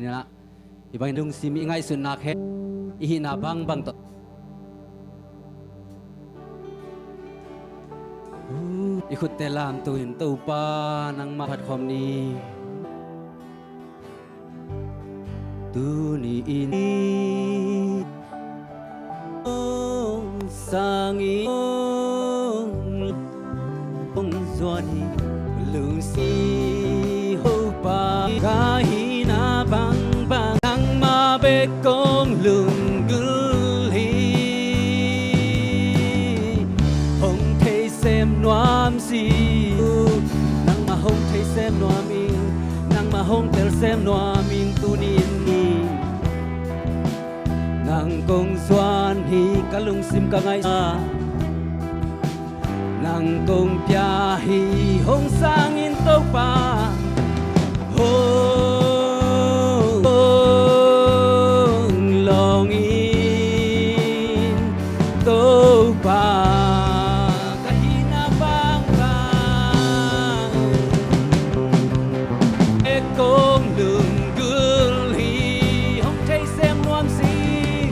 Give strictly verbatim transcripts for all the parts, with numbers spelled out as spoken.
Hih bangin lungsim i ngaihsutna khempeuh, i hihna bangbang tawh, i khutte lamto in Topa nangmah phat khawm ni. Tuni in hong sang in hong zuan hi. Lungsim Topa, ka hihna bangbang nangmah bek kong lunggulh hi. Hong theisem nuam sih, nangmah hong theisem nuam ing, nangmah hong telsem nuam ing. Tuni in nang kong zuan hi, ka lungsim ka ngaihsutna nang kong pia hi. Hong sang in Topa, hong lawng in Topa, ka hihna bangbang e kong lunggulh hi. Hong theisem nuam sih,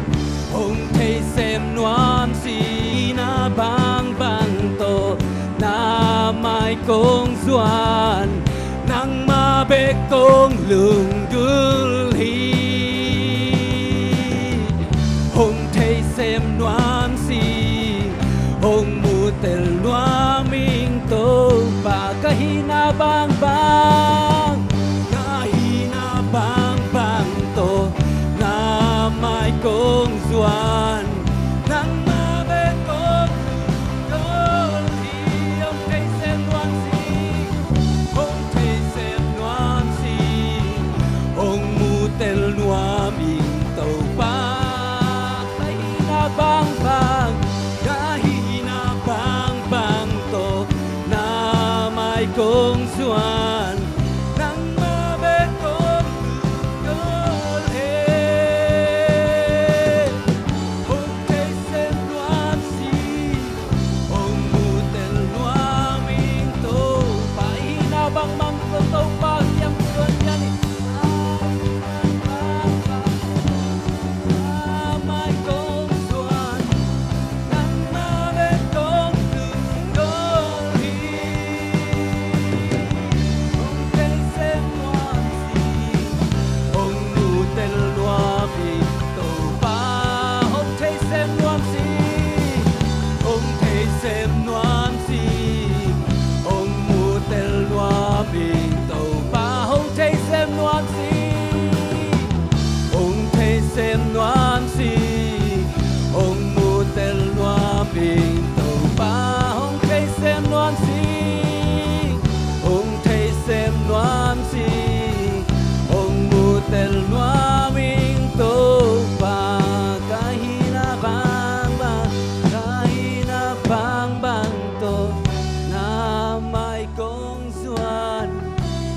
hong theisem nuam sih. Hihna bangbang tawh na mai kong zuan, nangmah bek kong lunggulh hi. Hong theisem nuam sih, hong mutel nuam ing Topa. Ka hihna bangbang, ka hihna bangbang tawh na mai kong zuan, nangmah bek kong lunggulh hi. Hong theisem nuam sih, hong theisem nuam sih, hong mutel nuam ing Topa. Ka hihna bangbang, ka hihna bangbang tawh na mai kong zuan, nangmah bek kong lunggulh hi. Hong theisem nuam sih, hong mutel nuam ing Topa. Hihna bangbang tawh Topa siangtho in pian hi. Nangmah bek kong lunggulh hi. Hong theisem nuam sih, hong mutel nuam ing Topa. Hong theisem nuam sih, hong theisem nuam sih, hong mutel nuam ing Topa. Hong theisem nuam sih, hong theisem nuam sih, hong mutel nuam ing Topa. Hong theisem nuam sih, hong theisem nuam sih, hong mutel nuam ing Topa. Ka hihna bangbang, ka hihna bangbang tawh na mai kong zuan,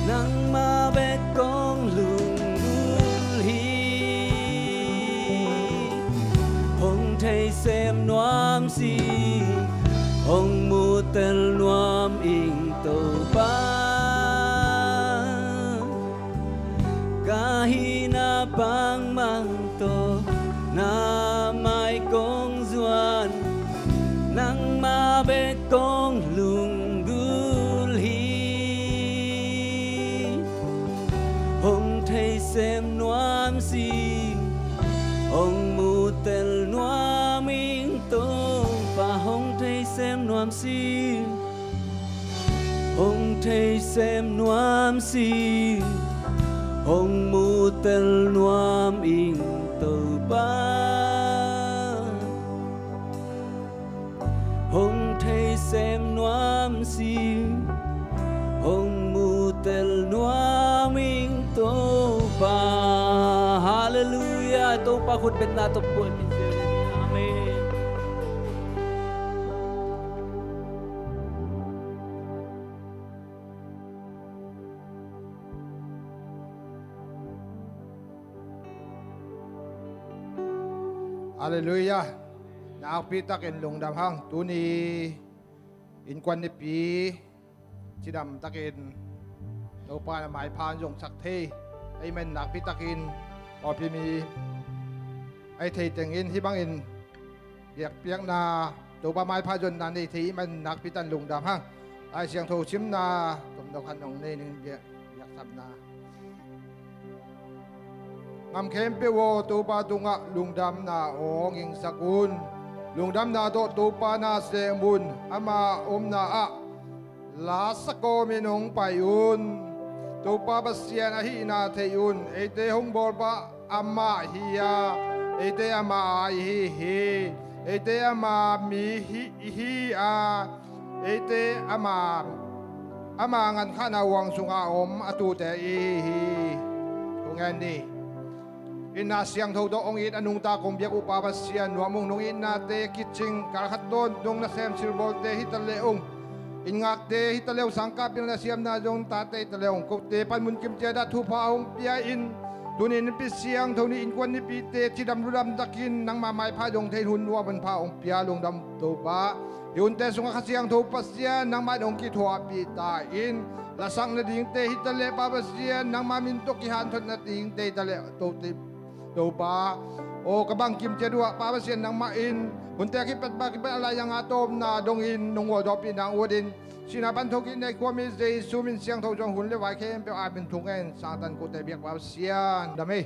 nangmah bek kong lunggulh hi. Hong theisem nuam sih, hong mutel nuam ing Topa. Ka hihna bangbang tawh na mai kong zuan, nangmah bek kong lunggulh hi. Hong theisem nuam sih, hong mutel nuam ing Topa. Hong theisem nuam sih, hong theisem nuam sih, hong mutel nuam ing Topa. Hong theisem nuam sih, hong mutel nuam ing Topa. Halleluiah. Topa khutbetna tawh buaipih zel ni. Amen. Halleluiah. Nakpi takin lungdam hang. Tuni innkuan nipi cidam takin Topa in a maipha hong zongsak thei, Amen. Nakpi takin awpi mi a hih thei tengin hih bangin biakpiakna, Topa maipha zonna nei thei ahih manin nakpi takin lungdam hang. Lai Siangtho simna tomno khat nong nei ning, biak, biaksapna. Ngam khempeuh aw, Topa tungah lungdamna awng gingsak un. Lungdamna tawh Topa na sem un. Ama omna ah la sakawmin hong pai un. Topa Pasian ahihna thei un. Eite hong bawlpa amah hi a, eite ama ihi hi. Eite ama mi hi, ihi a, eite ama, ama ngankhahna huang sunga om a tuute ihi hi. Thungen ni. Itna siangtho tawh hong it a nungta kong biak uh Pa Pasian, nuam ung. Nong itnate kicing, kalkhat tawntung nasem silbawlte hi ta le ung, inn ngakte hi ta le ung, sangkah pilna siamna zong tate hi ta le ung, kote panmun kim ciat ah thupha hong pia in, tuni Nipi Siangtho ni innkuan nipite cidam ludam takin nangma maipha zong thei hun nuam hun pha hong pia. Lungdam Topa. Hih hunte sungah Kha Siangtho Pasian nangmah in hong kithuahpih ta in, lasak nadingte hi ta leh Pa Pasian, nangma min tawh kihanthawn nadingte hi ta leh Tote, Topa aw, ka bangkim ciat uh ah Pa Pasian nangmah in hunte a kipat, pa kipat a lai zanga tawpna dongin nong gualzawhpih nang uh a din, sihna pan thokik nei khuami Jesu min siangtho zong hun le vai khempeuh a min thungen. Sangtan kote biak Pa Pasian. Dam ei.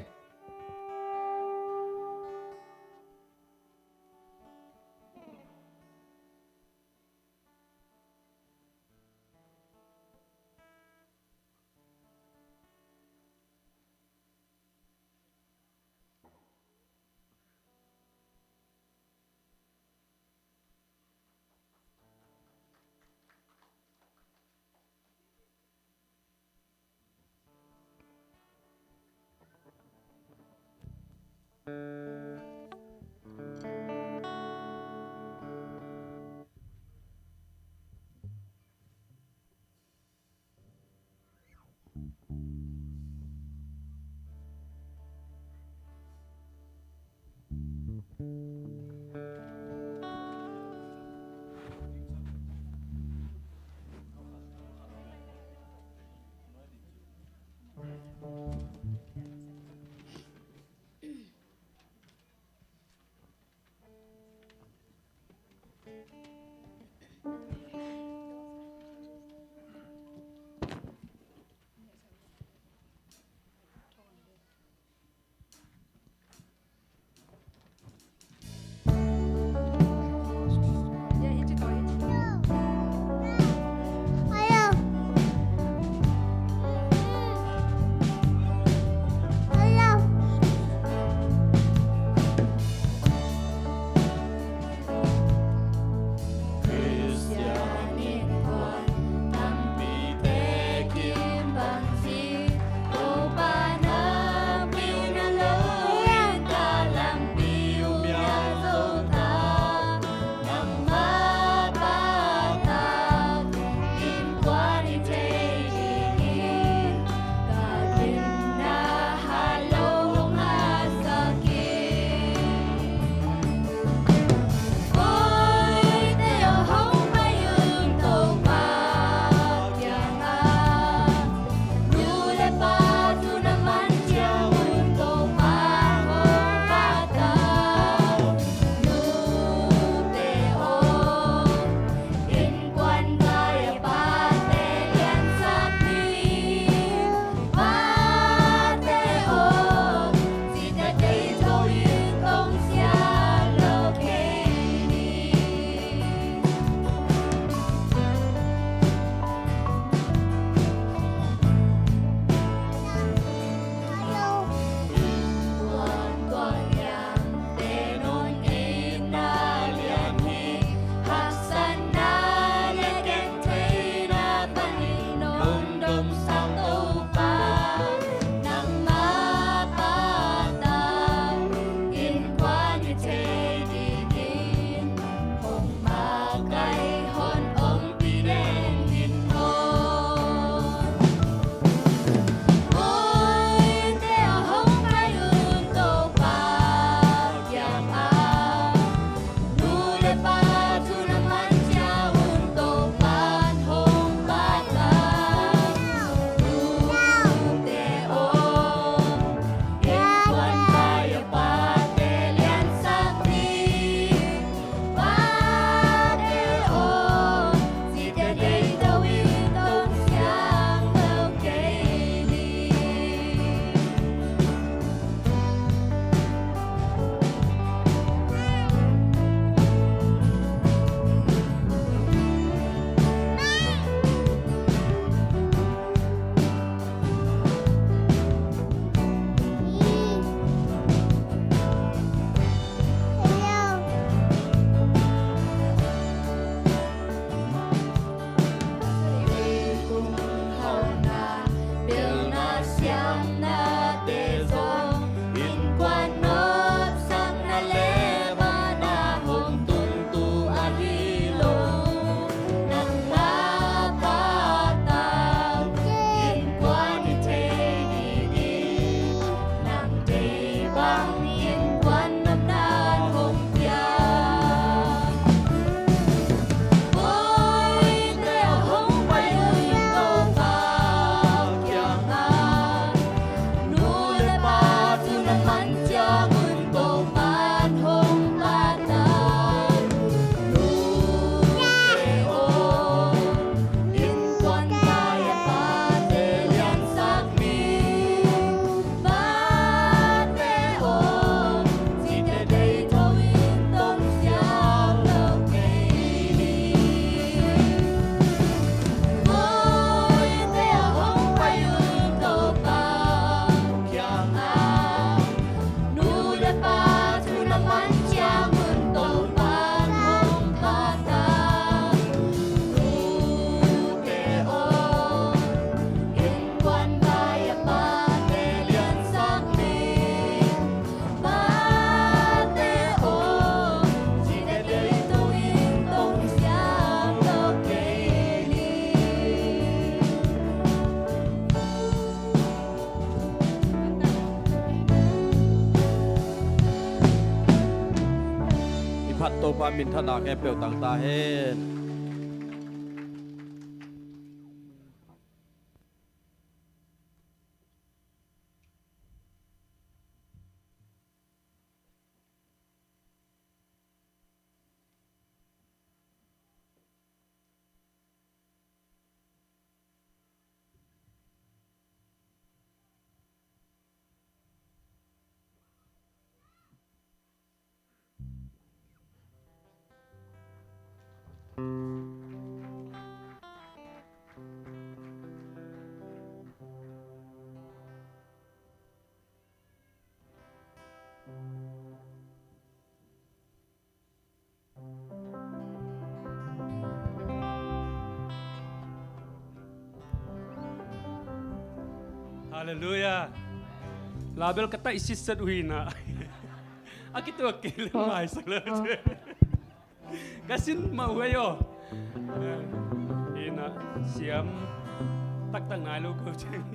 Innkuan nopna hong pia. Pawite hong pai un Topa kiangah. Nu le pa thu na man ciangun Topan hong pata. Nute aw, innkuan vai a pate liansak ni. Pate aw, cite deih tho in tong siam lo kei ni. Pawite hong pai un Topa kiangah. Nu le pa thu na man ciangun Topan hong pata. Nute aw, innkuan vai a pate liansak ni. Pate aw, cite deih tho in tong siam lo kei ni. I phat Topa minthanna khempeuh tang ta hen. Halleluiah. Label ka taih sitset uh hi na. A kituak kei le maisak le. Ka sin mah uh ei aw. Hi na, siam taktak nai lo ko ceng.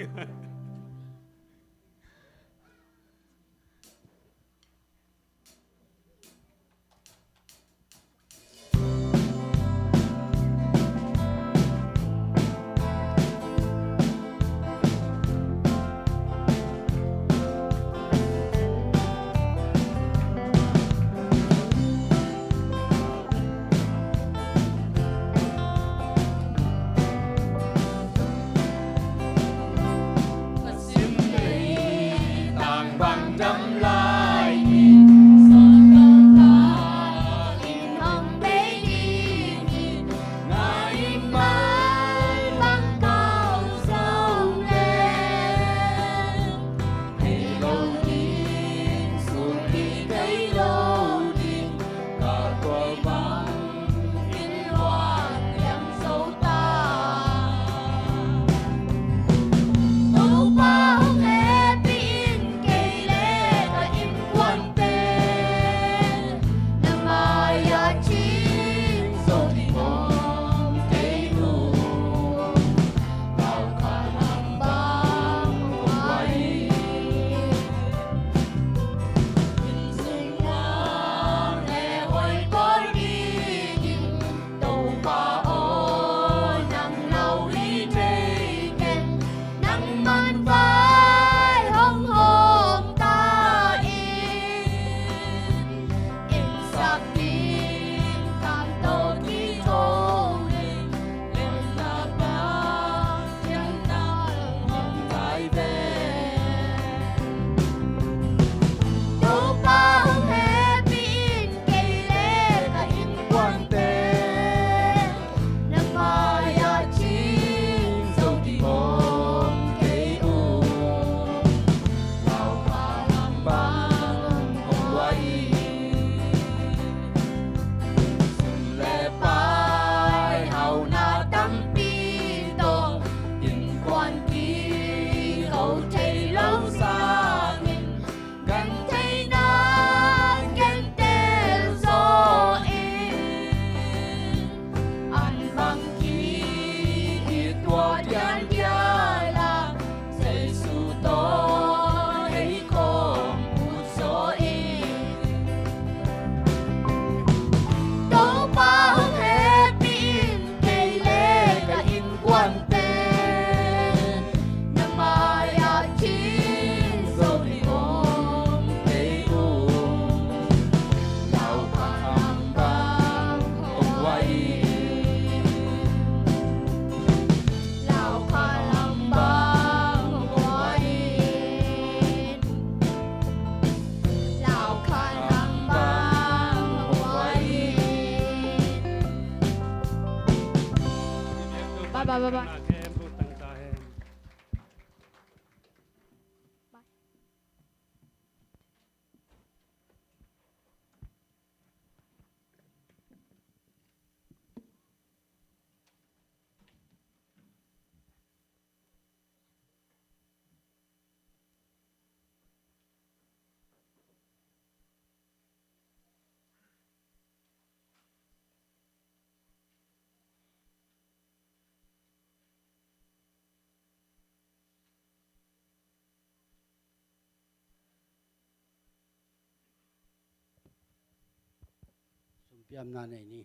Sumpiamna nei ni.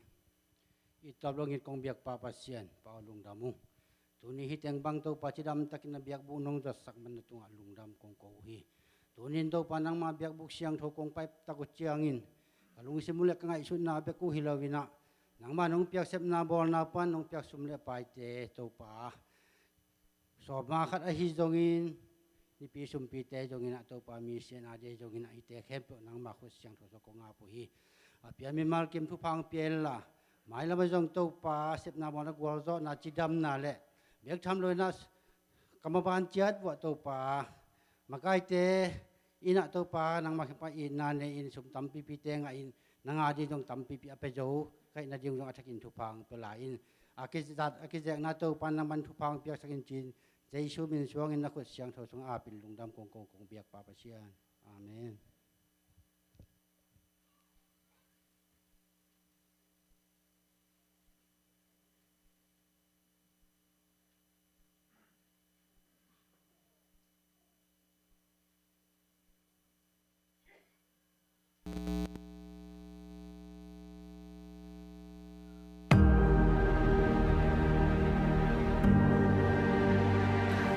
I tawp lo ngin kong biak Pa Pasian, Pa aw lungdam ung. Tuni hih teng bang Topa cidam takin na biakbuk nong zuatsak man na tungah lungdam kong ko uh hi. Tuni in Topa nangma biakbuk siangtho kong pai tak uh ciangin ka lungsim uh le ka ngaihsutna bek uh hi lo in ah, nangma nong piak sepna bawlna pan nong piak sum le paite Topa, sawma khat ahi zongin, nipi sumpite zongin ah Topa, mission a dei zongin ah hihte khempeuh nangma khut siangtho sung kong ap uh hi. A pian mimal kim thupha hong pia inla, mailam ah zong Topa sepna bawlna gualzawhna cidamna le biak tham loina ka maban ciat vuah Topa, makaite in ah Topa nangma khepa itna nei in sum tampipite ngah in, nang a ding zong tampipi a pia zo ka hih nading zong a thakin thupha hong pia lai in, a kizat a kizekna Topa nangman thupha hong piaksak in ci-in Jesu min suangin na khut siangtho sung apin lungdam kong ko kong biak Pa Pasian. Amen.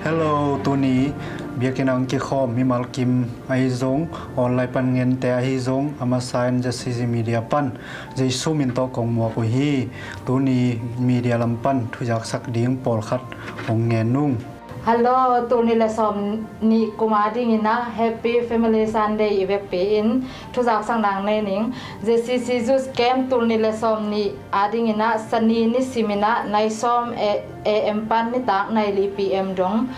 Hello, tuni biakinn ah kikhawm mimal kim ahi zong, online pan ngente ahi zong, a masa in Z C C Media pan Jesu min tawh kong muak uh hi. Tuni media lam pan thuzaksak ding pawlkhat hong ngen ung. Hello, tul nih le sawm nih kum a dingin ah Happy Family Sunday i vekpi in thuzaksak nang nei ning. Z C C Youth Camp tul nih le sawm nih a dingin ah Sani nisim in ah nai sawm A M pan nitak nai li P M dong,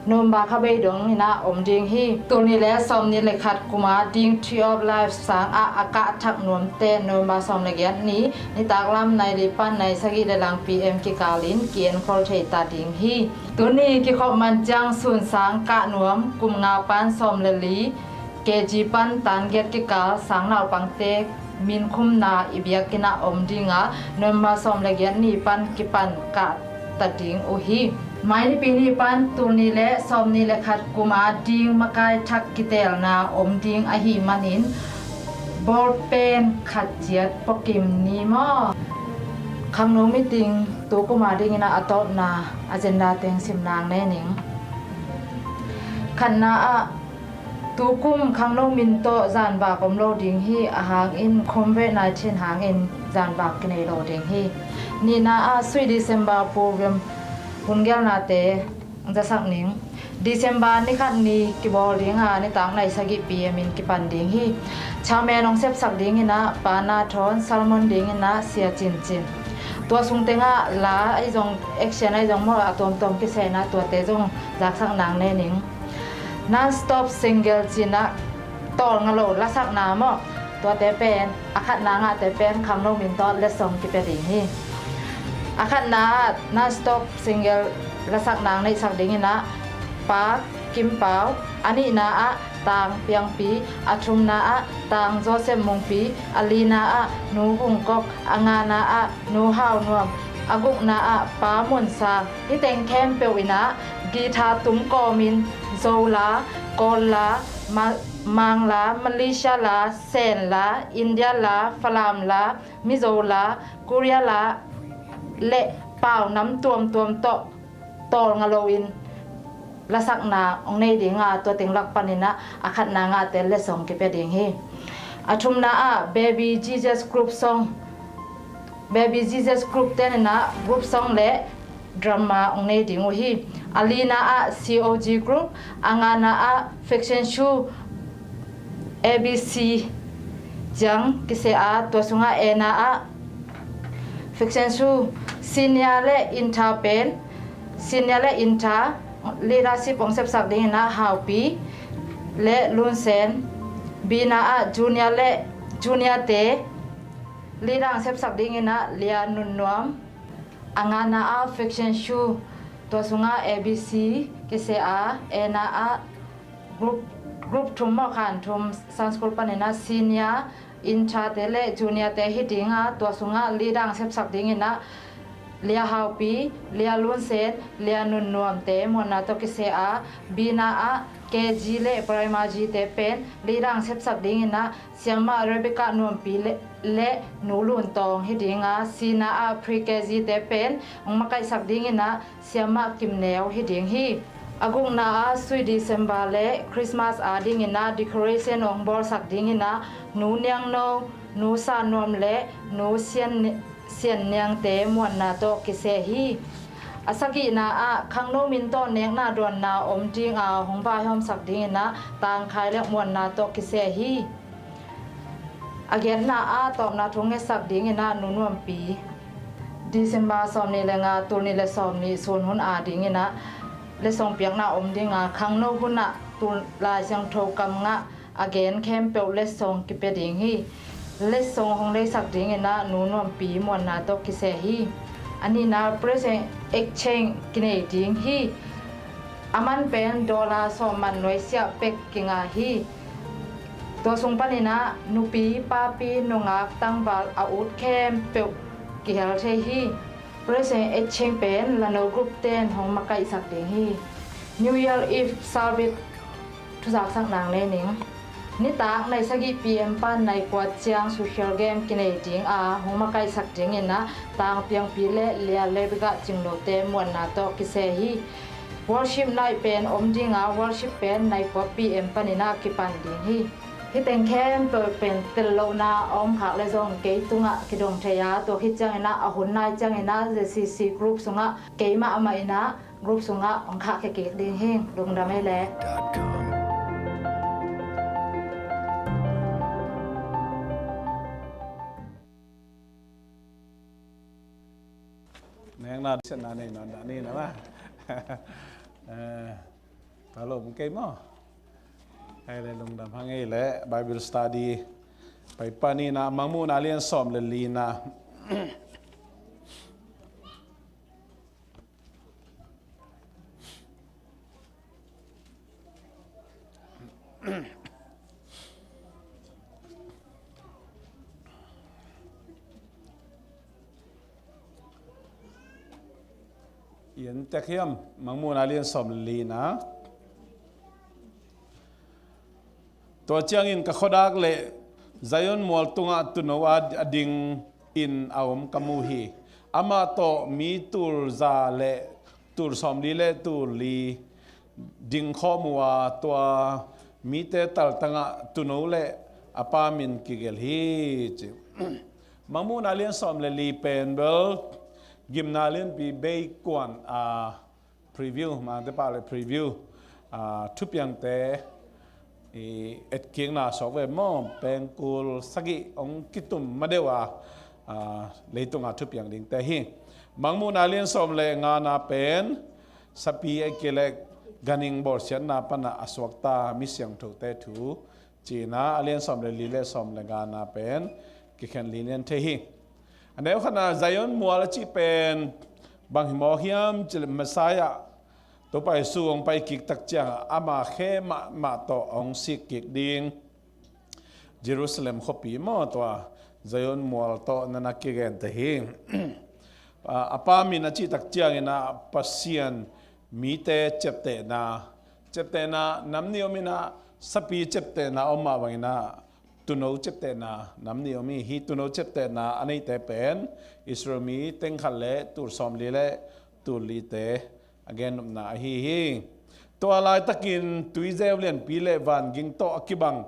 November kha bei dong in ah om ding hi. Tul nih le sawm nih le khat kum a ding Tree of Life sang ah a kah thak nuamte November sawm le giat ni nitak lam nai li pan nai sagih le lang P M kikal in ki-enkhol thei ta ding hi. Tuni kikhop man ciang sun sang kah nuam kum nga pan sawm le li K G pan tan giat kikal sang naupangte min khumna i biakinn ah om ding a, November sawm le giat ni pan kipan kah ta ding uh hi. Mai nipi ni pan tul nih le sawm nih le khat kum a ding makai thak kitelna om ding ahih manin ball pen khat ciat puakim ni maw? Khangno meeting tu kum a dingin ah a tawpna agenda teng sim nang nei ning. Khatna ah, tu kum khangno min tawh zanvak om lo ding hi, a hangin Covid nineteen hangin zanvak kinei lo ding hi. Nihna ah Sweet December program hun gelnate zasak ning. December ni khat ni kibawl ding a, nitak nai sagih P M in kipan ding hi. Chairman hong sepsak dingin ah Pa Na Thawn, sermon dingin ah Sia Cin Cin. Tua sung tengah la ahi zong, action ahi zong maw, a tuamtuam kisai in ah tuate zong zaksak nang nei ning. Non-stop single ci-in ah tawlnga lo lasakna maw, tuate pen a khatna ngahte pen khangno min tawh letsong kipia ding hi. A khatna ah non-stop single lasakna neihsak dingin ah Pa Kim Pau, a nihna ah Tang Piangpi, a thumna ah Tang Joseph Mungpi, a lina ah Nu Hung Kok, a ngana ah Nu Hau Nuam, a gukna ah Pa Mun Sang. Hih teng khempeuh in ah guitar tum kawmin Zo la, Kawl la, Ma-, Mang la, Malaysia la, Sen la, India la, Falam la, Mizo la, Korea la le pau nam tuamtuam tawh tawlnga loin lasakna hong nei ding a, tua teng lak panin ah a khatna ngahte letsong kipia ding hi. A thumna ah Baby Jesus Group Song, Baby Jesus Group tenin ah group song le drama hong nei ding uh hi. A lina ah C O G Group, a ngana ah Faction Shoe, A B C ciang kiseh a, tua sungah A na ah Faction Shoe, Senior le Inter pen Senior le inter leadership hong sepsak dingin ah Haupi le Lunsen, B-na ah junior le junior-te leader hong sepsak dingin ah Lia Nunnuam, a ngana ah Faction Shu, tua sungah A B C kiseh a, A-na ah group, group thum maw, khan thum, Sunday school panin ah senior, inter-te le junior-te hi ding a, tua sungah leader hong sepsak dingin ah Lia Haupi, Lia Lunsen, Lia Nunnuam-te muanna tawh kiseh a, B-na ah K G le primary G-te pen leader hong sepsak dingin ah Siamah Rebecca Nuampi le, le Nu Lun Tawng hi ding a, C-na ah pre-K G-te pen hong makaihsak dingin ah Siamah Kim Neu hi ding hi. A gukna ah Sweet December le Christmas a dingin ah decoration hong bawlsak dingin ah Nu Niang No, Nu Sa Nuam le Nu Sian, Sian Niang-te muanna tawh kiseh hi. A sagihna ah khangno min tawh nekna dawnna om ding a, hong vaihawmsak dingin ah Tang Khai Lek muanna tawh kiseh hi. A giatna ah tawpna thu ngetsak dingin ah Nu Nuampi, December sawmnih le nga, tul nih le sawmnih sun hun a dingin ah letsong piakna om ding a, khangno hun ah tul Lai Siangtho kam ngah a gen khempeuh letsong kipia ding hi. Letsong hong leisak dingin ah Nu Nuampi muanna tawh kiseh hi. A nihna, Praise and Exchange kinei ding hi. A man pen dollar sawm man nuaisiah pek kinga hi. Tua sung panin ah nupi, papi, nungak, tangval a ut khempeuh kihel thei hi. Praise and Exchange pen Lano group ten hong makaihsak ding hi. New Year Eve service thuzaksak nang le ning. Nitak nai sagih P M pan nai kua ciang social game kinei ding a, hong makaihsak dingin ah Tang Piangpi le Lia Rebecca Cingno-te muanna tawh kiseh hi. Worship night pen om ding a, worship pen nai kua P M panin ah kipan ding hi. Hih teng khempeuh pen tel lohna a om khak le zong kei tungah kidong thei a, tua khit ciangin ah a hun nai ciangin ah Z C C group sungah kei mahmah in ah group sungah hong khahkhia kik ding hi. Lungdam ei leh. Nekna diksetna nei nawn dah ni na ma. Eh, ka lawm kei maw? Ei leh lungdam hang ei leh Bible study. Pai pan ni na, Mangmuhna lian sawm le li na. Ian tek hiam, Mangmuhna lian sawm le li na. Tua ciangin ka khuadak le Zion mual tungah tuuno a, a dingin a om ka mu hi. Amah tawh mi tul za le tul sawmli le tul li ding khawm uh a, tua mite taltangah tuuno le a pa min kigelh hi, ci. Mangmuhna lian sawm le li pen bel Gimna Lianpi Bei Kuan a preview, Mangte pau le preview, ah, thupiangte i etkikna suak ve maw, pengkul sagih hong kitum ma deuh a, ah, leitunga thupiang dingte hi. Mangmuhna lian sawm le ngana pen sapi a kilek ganhing bawlsiatna pana a suakta mi siangthote thu, ci-in a lian sawm le li le sawm le ngana pen kikhen lilian thei hi. A neu khatna Zion mual a cih pen bang hi mawk hiam cih leh Messiah Topa Jesu hong pai kik tak ciangah ama khe mahmah tawh hong sik kik ding Jerusalem khuapi maw, tua Zion mual tawh na na kigente hi. A, a pa min a cih tak ciangin a Pasian mite ciaptehna, ciaptehna nam nih om in a, sapi ciaptehna om mah bangin a, tuuno ciaptehna nam nih om hi. Hih tuuno ciaptehna a neite pen Israel mi teng khat le tul sawmli le tul lite a gennopna ahi hi. Tua laitakin tuizeu lianpi le vanging tawh a kibang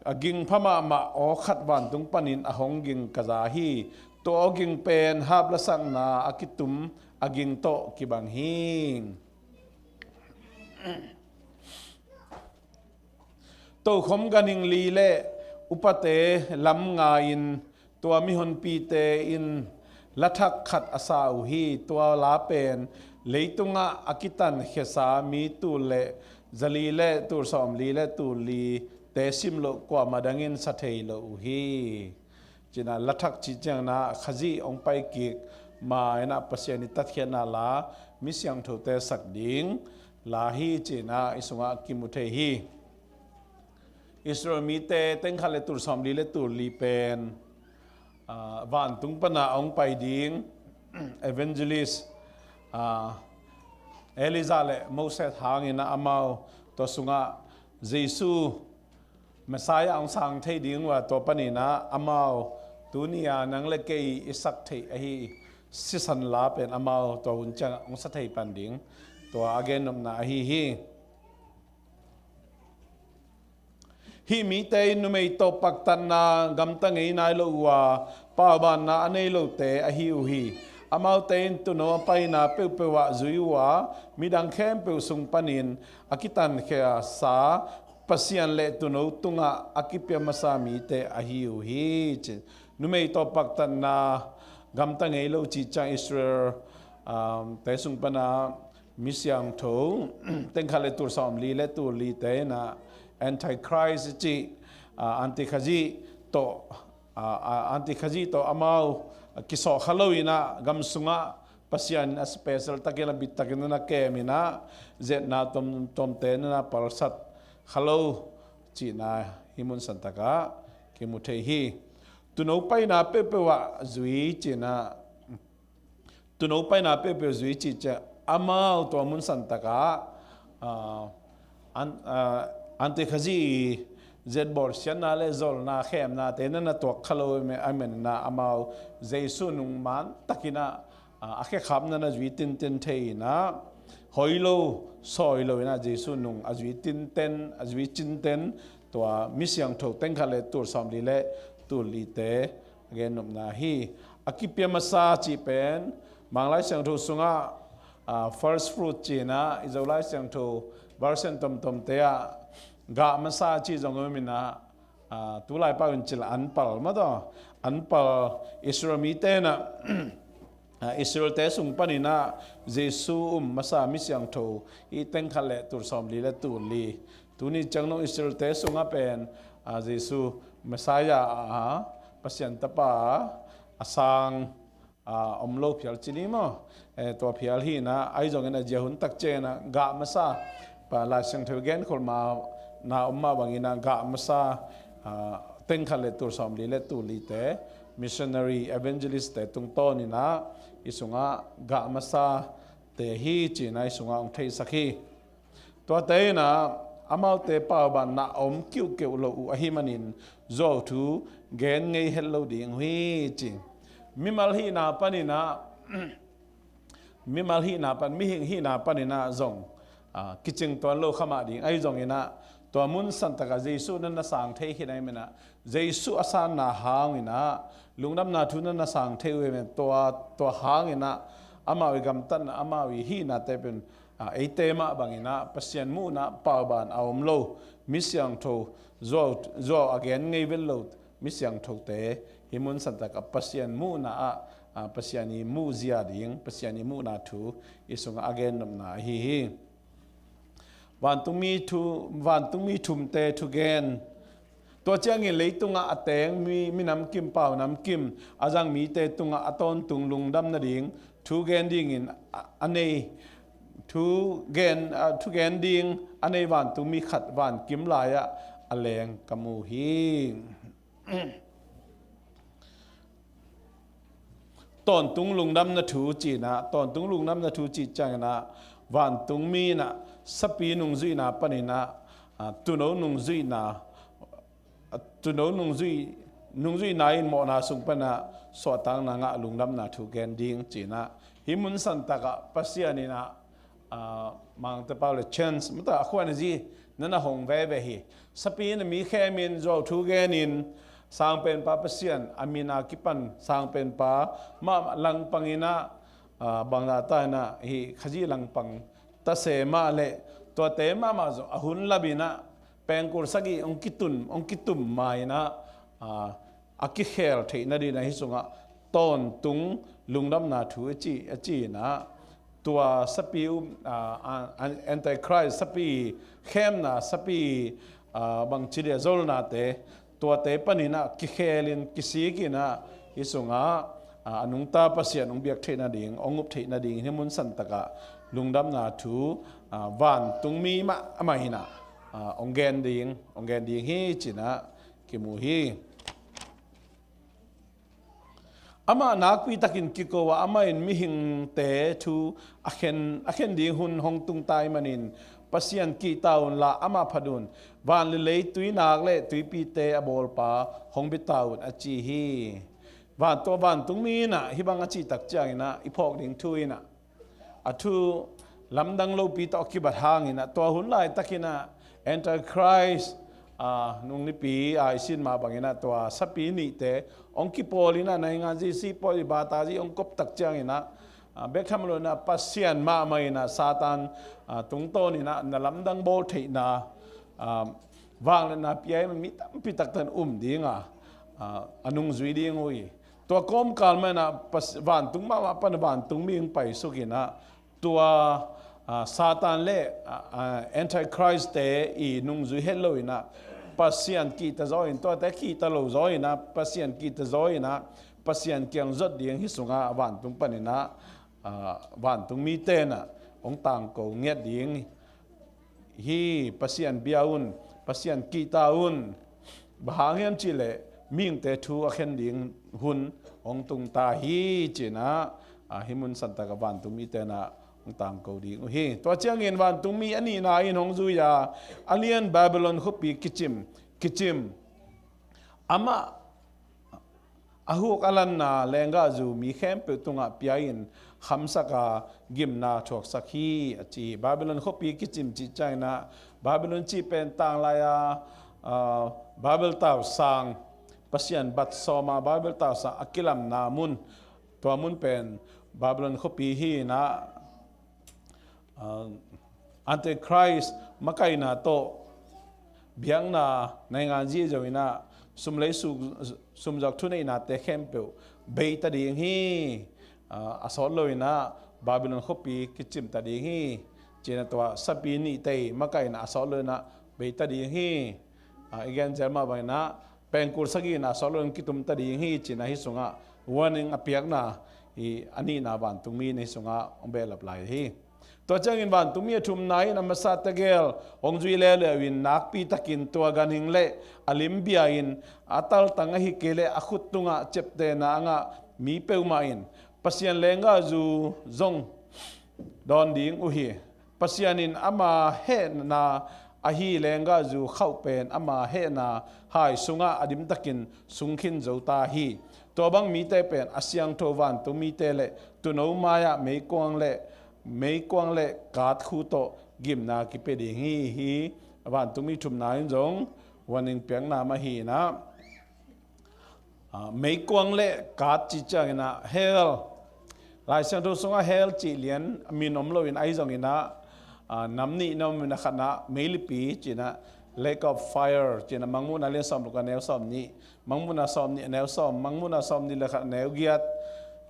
a ging pha mahmah aw khat vantung panin a hong ging ka za hi. Tua aw ging pen hap lasakna a kitum a ging tawh kibang hi. Tokhom ganhing li le upate lam nga-in tua mihonpite in la thak khat a sa uh hi. Tua la pen Leitungah a kitankhiasa mi tul le zali le tul sawmli le tul li te sim loh kuamah dangin sa thei lo uh hi. Cinah lathak cih ciangin ah Khazih hong pai kik ma-in ah Pasian i tatkhiatna la, mi siangthote sak ding la hi cinah i sungah kimu thei hi. Israel mite tengkhat le tul sawmli le tul li pen, ah, vantung pana hong pai ding evangelist, ah, Elijah le Moses hangin ah amau tua sungah Jesu Messiah hong sang thei ding uh a, tua panin ah amau tuni-a nang le kei i sak theih ahi sisan la pen amau tua hun ciang hong sa thei pan ding, tua a gennopna ahi hi. Hih mite in numei tawh paktatna gamta ngei nai lo uh a, paubanna a nei lote ahi uh hi. Amaute in tuuno a paina peuhpeuh ah zui uh a, midang khempeuh sung panin a kitankhiasa Pasian le tuuno tungah a kipia masa mite ahi uh hi, ci. Numei tawh paktatna gamta ngei lo cih ciang Israel, um, te sung pana mi siangtho tengkhat le tul sawmli le tul lite in ah Antichrist cih, ah, Antikhazih tawh, ah, ah, Antikhazih tawh amau kisawhkha lo in ah gam sungah Pasian in a special takin a bit takin a na kem in ah zetna tom, tomte na na palsat kha lo cihna hih mun santakah kimu thei hi. Tuuno paina peuhpeuh ah zui cinah, tuuno paina peuhpeuh zui cih ciah amau tua mun santakah, ah, an, ah, Antikhazih i zetbawl siatna le zolna khemnate na na tuak kha lo, a menna amau Jesu nung man takin ah, ah, a khekhapna na zui tinten thei in ah hoi lo, sawi lo in ah Jesu nung a zui tinten, a zui cinten, tua mi siangtho tengkhat le tul sawmli le tul lite a gennopna hi. A kipia masa cih pen Manglai Siangtho sungah, ah, first fruit cinah i Zolai Siangtho version tomtomte ah gah masa cih zong om in ah, ah, tulai pau in cil anpal mataw, anpal Israel mite in ah, ah, Israel-te sung panin ah Jesu um masa mi siangtho i tengkhat le tul sawmli le tul li. Tuni ciang nong Israel-te sungah pen, ah, Jesu Messiah, ah, Pasian Tapa a sang, ah, om lo phial ci ni maw? Eh, tua phial hi in ah, ahi zongin a zia hun tak ciangin ah gah masa, pa Lai Siangtho i genkhol ma na om mah bangin ah gah masa, ah, tengkhat le tul sawmli le tul lite missionary evangelist-te tungtawn in ah i sungah gah masate hi cinah i sungah hong theisak hi. Tuate in ah amaute paubanna a om kiuhkeuh lo uh ahih manin zuau thu gen ngei het lo ding uh hi, ci. Mimal hihna panin ah, mimal hihna pan, mihing hihna panin ah zong, ah, kicing tuan lo kha mah ding. Ahi zongin ah tua mun santakah Jesu na na sang thei khin ahih manin ah, Jesu a sanna hangin ah lungdamna thu na na sang thei uh ahih manin tua, tua hangin ah amau i gamtatna, amau i hihnate pen, ah, eite mah bangin ah Pasian muhna pauban a om lo, mi siangtho, zuau, zuau a gen ngei vet lo mi siangthote hih mun santakah Pasian muhna ah, ah, Pasian i muhzia ding, Pasian i muhna thu i sungah a gennopna ahi hi. Vantungmi thu, vantungmi thumte thugen. Tua ciangin leitungah a teng mi, minam kim, pau nam kim a zang mite tungah a tawntung lungdam nading thu gen dingin a, a nei, thu gen, a, thu gen ding a nei vantungmi khat vankim lai-ah a leng ka mu hi. Tawntung lungdamna thu cihna, tawntung lungdamna thu cih ciangin ah, vantungmi in ah sapi nungzuihna panin ah, ah, tuuno nungzuihna, ah, tuuno nungzuih, nungzuihna in mawhna sung pan ah suahtakna ngah lungdamna thu gen ding cihna. Hih mun santakah Pasian in ah, ah, Mangte pau le chance, mata a khuan a zi, na na hong veve hi. Sapi in a mi khemin zuau thu genin, sangpenpa Pasian a min a kipan, sangpenpa mah langpang in ah, ah, bangzah ta in ah, hih Khazih langpang ta se mah leh, tuate mahmah zong a hun lam in ah, pengkul sagih hong kitum, hong kitum ma in ah, ah, a kikhel theih nadingin ah hih sungah tawntung lungdamna thu a ci, a ci in ah, tua sapi um, ah, ah, Antichrist sapi khemna, sapi, ah, bangci dia zolnate, tuate paninah kikhelin kisikinah hih sungah, ah, a nungta Pasian hong biak theih nading, hong up theih nading hih mun santakah lungdamna thu, ah, vantungmi mah amah inah, ah, hong gen ding, hong gen ding hi cinah kimu hi. Amah nakpitakin kiko a, amah in mihingte thu a khen, a khen ding hun hong tung tai manin Pasian kihta unla amah phat un. Van le lei, tuinak le tuipite a bawlpa hong bia ta un a ci hi. Van tua vantungmi inah hih bang a cihtak cianginah i phawk ding thu inah a thu lamdang lopi tawh a kibat hanginah tua hun laitakinah Antichrist, ah, nungnipi, ah, i sin mah banginah tua sapi nihte hong kipawlinah naingan zi, sipawi, bata zi hong koptak cianginah, ah, bek tham loinah Pasian mahmah inah Satan, ah, tungtawninah na lamdang bawl theihna, ah, vangliatna pia in mi tampi taktan um dinga, ah, a nungzui ding uh hi. Tua kawmkal manah pas-, vantung mahmah pan vantungmi hong paisukinah tua, ah, Satan le, ah, ah, Antichrist te i nungzui het loinah Pasian kihta zaw in, tuate kihta lo zaw inah Pasian kihta zaw inah Pasian kiang zot ding hih sungah vantung paninah, ah, vantungmi tenah hong tangko ngiat ding hi. Pasian bia un, Pasian kihta un. Bang hang hiam cihleh mihingte thu a khen ding hun hong tung ta hi cinah, ah, hih mun santakah vantungmi tenah hong tangko ding uh hi. Tua ciangin vantungmi a nihna in hong zui a, a lian Babylon khuapi kicim, kicim. Amah a huk a lanna lenggahzu mi khempeuh tungah pia-in khamsaka gimna thuaksak hi a ci hi. Babylon khuapi kicim cih cianginah Babylon cih pen tanglai-a, ah, Babel tausang, Pasian bat sawma Babel tausang a kilamna mun, tua mun pen Babylon khuapi hi inah, ah, Antichrist makaihna tawh biakna naingan zihzo inah sum lei su-, sumzak thuneihnate khempeuh beita ding hi. Ah, a sawt loinah Babylon khuapi kicimta ding hi. Cinah tua sapi nihte makaihna a sawt loinah beita ding hi. Ah, i gen zel mah banginah pengkul sagihna a sawt loin kitumta ding hi cinah hih sungah warning a piakna hi, a nihna vantungmi in hih sungah hong behlap lai hi. Tua ciangin vantungmi a thumna in a masa tegel hong zui leuleu in nakpitakin tua ganhing le a lim bia-in a taltang ahi kei leh a khut tungah ciaptehna a ngah mi peuhmah in Pasian lenggahzu zong dawn ding uh hi. Pasian in ama hehna ahi lenggahzu khauh pen ama hehna hai sungah a dimtakin sungkhin zo ta hi. Tua bang mite pen a siangtho vantungmite le tuuno mai-ah meikuang le, meikuang le kat khu tawh gimna kipia ding hi. Hih vantungmi thumna in zong warning piakna mah hi inah, ah, meikuang le kat cih cianginah hell, Lai Siangtho sungah hell cih lian min om loin ahi zonginah, ah, nam nih na om in a khatnah meilipi cinah, lake of fire cinah, Mangmuhna lian sawm le kua neu sawm nih, Mangmuhna sawm nih a neu sawm, Mangmuhna sawm nih le khat a neu giat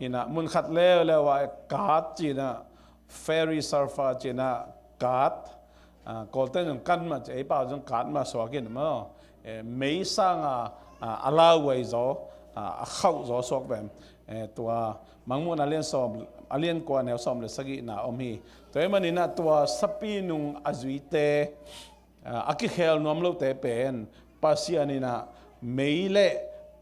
hinah, mun khat leuleu ah kat cinah, fiery sulfur cinah kat, ah, Kawlte in zong kan mah ci, ei pau zong kat mah suak in maw. Eh, mei sanga, ah, a lauhuai zaw, ah, a khauh zaw suak pen, eh, tua Mangmuhna lian sawm, a lian kua neu sawm le sagihna om hi. Tua ahih maninah tua sapi nung a zuite, ah, a kikhel nuam lote pen Pasian inah mei le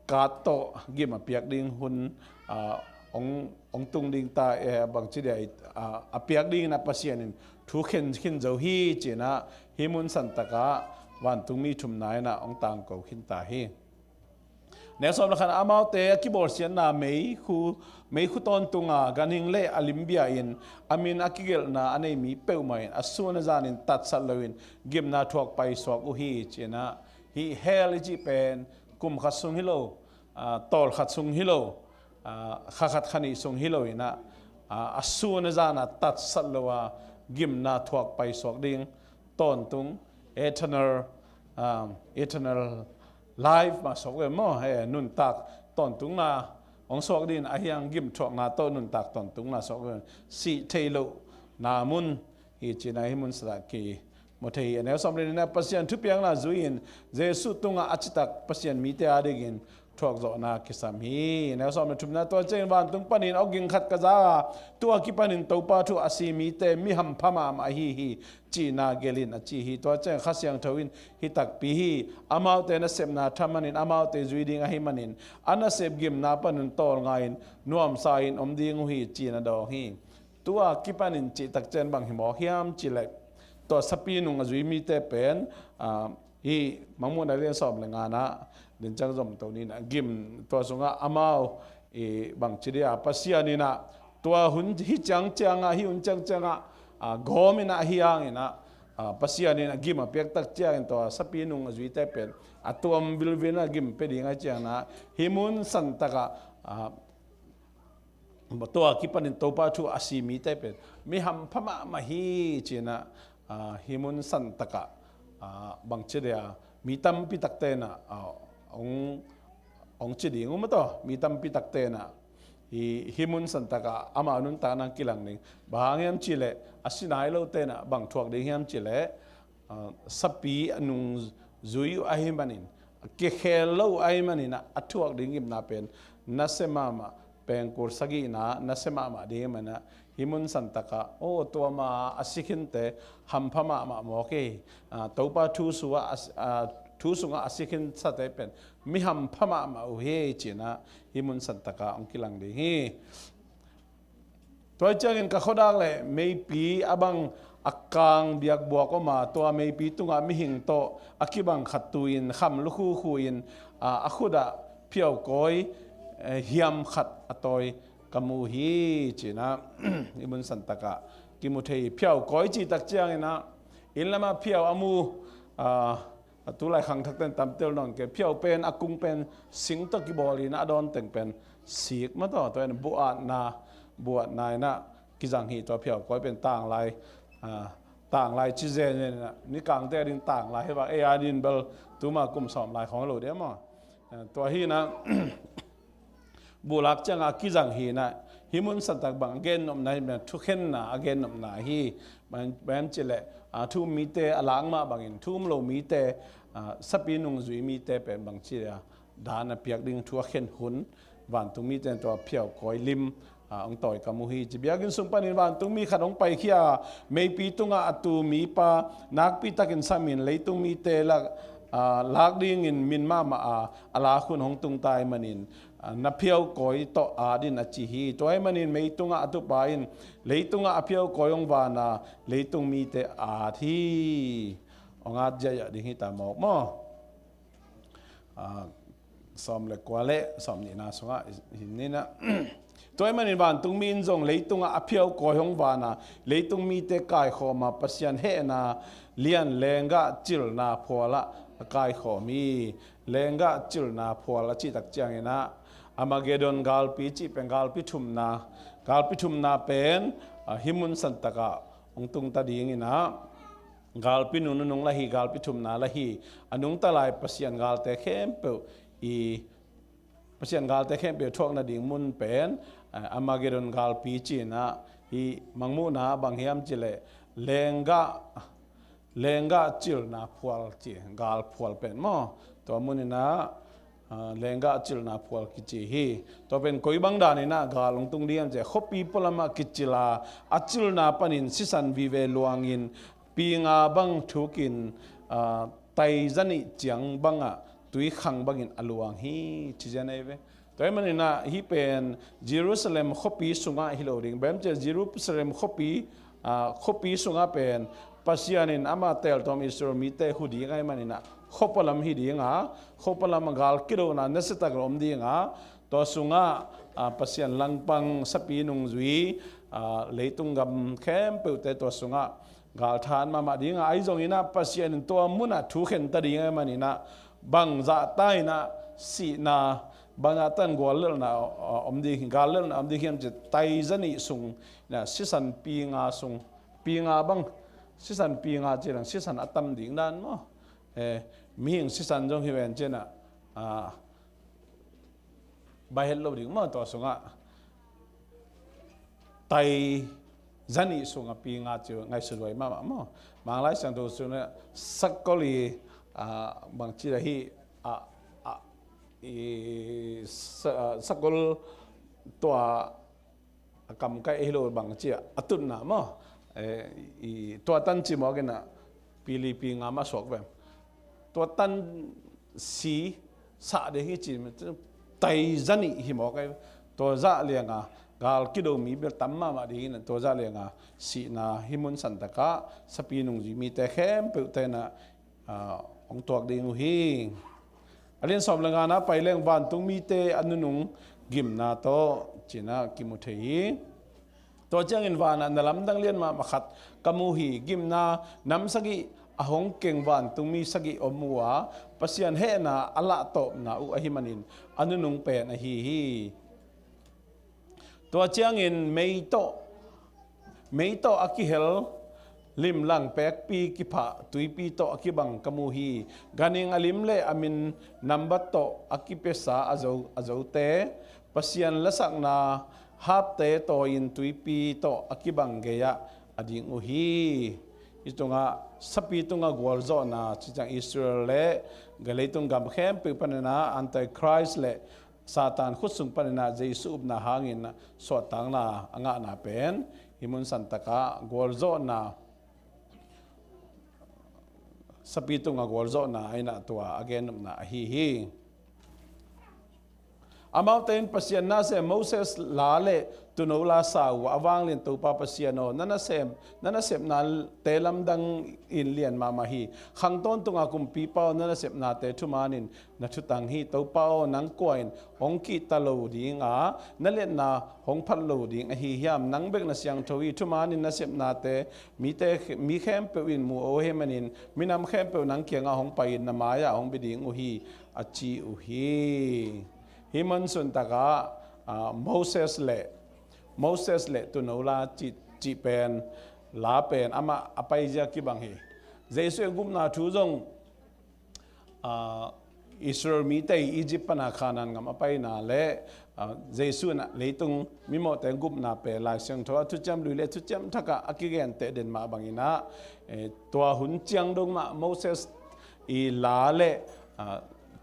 kat tawh gim a piak ding hun, ah, hong, hong tung ding ta, eh, bangci dia, ah, a piak dingin a Pasian in thu khen khin zo hi cinah hih mun santakah vantungmi thumna inah hong tangko khin ta hi. Neu sawm le khatna, amaute a kibawlsiatna meikhu, meikhu tawntunga ganhing le a lim bia-in a min a kigelhna a nei mi peuhmah in a sun a zanin tatsat loin gimna thuak paisuak uh hi cinah, hih hell i cih pen kum khat sung hi lo, ah, tawl khat sung hi lo, ah, kha khat kha nih sung hi lo inah, ah, a sun a zana tatsat lo a gimna thuak paisuak ding tawntung, eternal, um, eternal life mah suak ve maw, he, nuntak tawntungna hong suak dingin a hiang gimthuakna tawh nuntak tawntungna suak ve, sih thei loh, na mun hi cihna hih mun santakah kimu thei hi. A neu sawm le nihna, Pasian thupiakna zui-in Jesuh tungah a citak Pasian mite adingin thuakzawhna kisam hi. A neu sawm le thumna, tua ciangin vantung panin awging khat ka za a, tua kipanin Topa thu a si mite mi hampha mahmah ahi hi, cihna gelh in, a ci hi. Tua ciangin Kha Siangtho in hih takpi hi. Amaute nasepna tha manin amaute zui ding ahi manin a nasep gimna panun tawlnga-in nuamsa-in om ding uh hi, ci-in a dawng hi. Tua kipanin cihtak ciang bang hi mawk hiam cih leh, tua sapi nung a zui mite pen, ah, hih Mangmuhna lian sawm le ngana, din ciang zom to ni na, gim tua sungah amau i bangci dia Pasian in ah tua hun hih ciangciangah, hih hun ciangciangah, ah, gawm in ah, hih hangin ah, ah, Pasian in ah gim a piaktak ciangin tua sapi nung a zuite pen a tuam vilvil in ah gim pia ding ahih ciangin ah, hih mun santakah, ah, tua kipanin Topa thu a si mite pen mi hampha mahmah hi, ci-in ah, ah, hih mun santakah, ah, bangci dia mi tampi takte in ah, ah, hong, hong ci ding uh maw, tua mi tampi takte in ah hih, hih mun santakah amau nuntakna kilang ding. Bang hang hiam cih leh, a si nai lote in ah bang thuak ding hiam cih leh, ah, sapi a nung zui uh ahih manin, a kikhel lo uh ahih manin ah, a thuak ding gimna pen nasia mahmah, pengkul sagihna nasia mahmah ding ahih manin ah, hih mun santakah, aw, tua ma a si khinte hampha mahmah mawk hi. Ah, Topa thu sungah a, ah, thu sungah a si khinsate pen mi hampha mahmah uh hi, ci-in ah hih mun santakah hong kilang ding hi. Tua ciangin ka khuadak leh meipi a bang a kang biakbuak om a, tua meipi tungah mihing tawh a kibang khat tu-in kham lukhukhu in, a, a khut ah phiaukawi, eh, hiam khat a tawi ka mu hi, ci-in ah hih mun santakah kimu thei hi. Phiaukawi cihtak ciangin ah, inn lamah phiau a mu, a, a tulai khangthakte in tamtel nawn kei, phiau pen a kung pen sing tawh kibawl in a dawn teng pen sik maw, tua, tua in buatna, buatna in ah kizang hi. Tua phiaukawi pen tanglai, ah, tanglai ci zenzen in ah, Nikangte ading tanglai hi vang, ei ading bel tuma kum sawm lai khawng lo dia maw. Ah, tua hi in ah, bulak ciangah a kizang hi in ah, hih mun santak bang a gennopna hi, thukhenna a gennopna hi. Bang, bang hiam cih leh, ah, thu-um mite a lak mah bangin thu-um lo mite, ah, sapi nung zui mite pen bangci dia dan a piak ding thu a khen hun vantung mite in tua phiaukawi lim, ah, hong tawi ka mu hi, ci. Biakinn sung panin vantung mi khat hong paikhia a, meipi tungah a tu mipa nakpi takin samin leitung mite lak, ah, lak dingin min mahmah a, a lak hun hong tung ta ahih manin, ah, na phiaukawi tawh at in, a ci hi. Tua ahih manin mei tungah a tupa in leitungah a phiaukawi hong van a, leitung mite at hi. Hong at ziahziah ding hi ta mawk maw. Ah, sawm le kua le sawm nihna sungah hi in ah, tua ahih manin vantung mi in zong leitungah a phiaukawi hong van a, leitung mite kaikhawm a, Pasian hehna lian lenggah cilna phualah a kaikhawm hi. Lenggah cilna phual a cihtak ciangin ah, Armageddon galpi cih pen galpi thumna, galpi thumna pen, ah, hih mun santakah hong tung ta ding in ah, galpi nunung lah hi, galpi thumna lah hi. A nungta lai Pasian galte khempeuh i, Pasian galte khempeuh thuak nading mun pen, eh, Armageddon galpi ci-in ah, hih Mangmuhna bang hiam cih leh, lenggah, lenggah cilna phual ci, gal phual pen maw. Tua mun in ah, ah, lenggah cilna phual kici hi. Tua pen koi bang dan in ah gal hong tung ding hiam cih leh, khuapi pualamah kicil a, a cilna panin sisan vive luangin, pi nga bang thukin, ah, tai zanih ciang bangah tui khang bangin a luang hi, ci zen ahi ve. Tua ahih manin ah hih pen Jerusalem khuapi sungah hi lo ding. Bang hiam cih leh Jerusalem khuapi, ah, khuapi sungah pen Pasian in ama teltawm Israel mite hu ding ahih manin ah, khuapualam hi ding a, khuapualam a gal kidona nasiatak lo om ding a, tua sungah, ah, Pasian langpang sapi nungzui, ah, leitung gam khempeuhte tua sungah galthan mahmah ding a, ahi zongin ah Pasian in tua munah thu khen ta ding ahih manin ah, bangzahta in ah sihna, bangzahta in guallelhna, ah, om ding, guallelhna om ding hiam cih leh, tai zanih sung in ah sisan pi nga sung, pi nga bang, sisan pi nga ci leng sisan a tam ding dan maw. Eh, mihing sisan zong hi ven ci-in ah, ah, bai het lo ding maw, tua sungah tai zanih sungah pi nga ci uh ngaihsut huai mahmah maw. Manglai Siangtho sungah sakol i, ah, bangci dah hi, ah, ah, i sa-, sakol tua a kamkaih hi lo bangci a, a tutna maw. Eh, i tua tan ci mawk inah pi li pi nga mah suak ve. Tua tan si sah ding hi ci, tai zanih hi mawk ai. Tua zah lianga gal kido mi bel tam mahmah ding inah tua zah lianga sihna hi mun santakah sapi nungzui mite khempeuh te inah, ah, hong tuak ding uh hi. A lian sawm le ngana pai leng vantung mite a nunung gimna tawh cinah kimu thei hi. Tua ciangin vanah na lamdang lian mahmah khat ka mu hi. Gimna nam sagih a hong keng vantungmi sagih om uh a, Pasian hehna a lahtawpna uh ahi manin a nunung pen ahi hi. Tua ciangin mei tawh, mei tawh a kihel limlang pekpi kiphah tuipi tawh a kibang ka mu hi. Ganhing a lim le a min nambat tawh a kipiasa a zo, a zote, Pasian lasakna hapte tawi-in tuipi tawh a kibang gei-ah a ding uh hi. Hih tungah sapi tungah gualzawhna, ciciang Israel le leitung gam khempeuh paninah Antichrist le Satan khut sung paninah Jesu upna hangin suahtakna a ngahna pen hih mun santakah gualzawhna, sapi tungah gualzawhna a inah tua a gennopna ahi hi. Amaute in Pasian nasem Moses la le Tuuno la sa uh a, a vanglian Topa Pasian aw, na nasem, na nasepnate lamdang in lian mahmah hi. Khang tawntunga kumpipa aw, na nasepnate thumanin na thutang hi. Topa aw, nang kua in hong kihta lo dinga na liatna hong phat lo ding ahi hiam? Nang bek na siangtho hi. Thumanin na sepnate mite, mi khempeuh in mu ahi manin minam khempeuh nang kiangah hong pai-in na mai-ah hong bia ding uh hi, a ci uh hi. Hih mun suntakah, ah, Moses le, Moses le Tuuno la cih, cih pen, la pen amah a paizia kibang hi. Jesu i gupna thu zong, ah, Israel mite Egypt pana Canaan gam a paina le, ah, Jesu inah leitung mimawhte gupna pen Lai Siangtho a thuciam lui le thuciam thakah a kigenteh den mah banginah, eh, tua hun ciang dong mah Moses i la le, ah,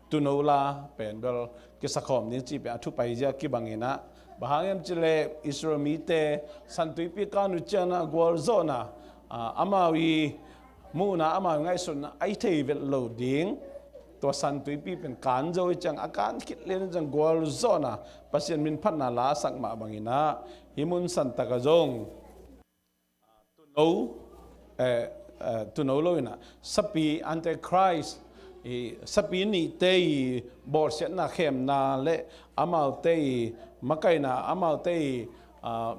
Tuuno la pen bel kisakhawm ding cih pen a thupaizia kibanginah, bang hang hiam cih leh Israel mite San Tuipi kan uh ciangah gualzawhna, ah, amau i muhna, amau i ngaihsutna ahi thei vet lo ding. Tua San Tuipi pen kan zo i ciang, a kan khit lian i ciang gualzawhna, Pasian minphatna la a sak mah banginah hih mun santakah zong Tuuno, eh, eh, Tuuno lo inah sapi Antichrist, i sapi nihte i bawlsiatna khemna le amaute i makaihna, amaute i, ah,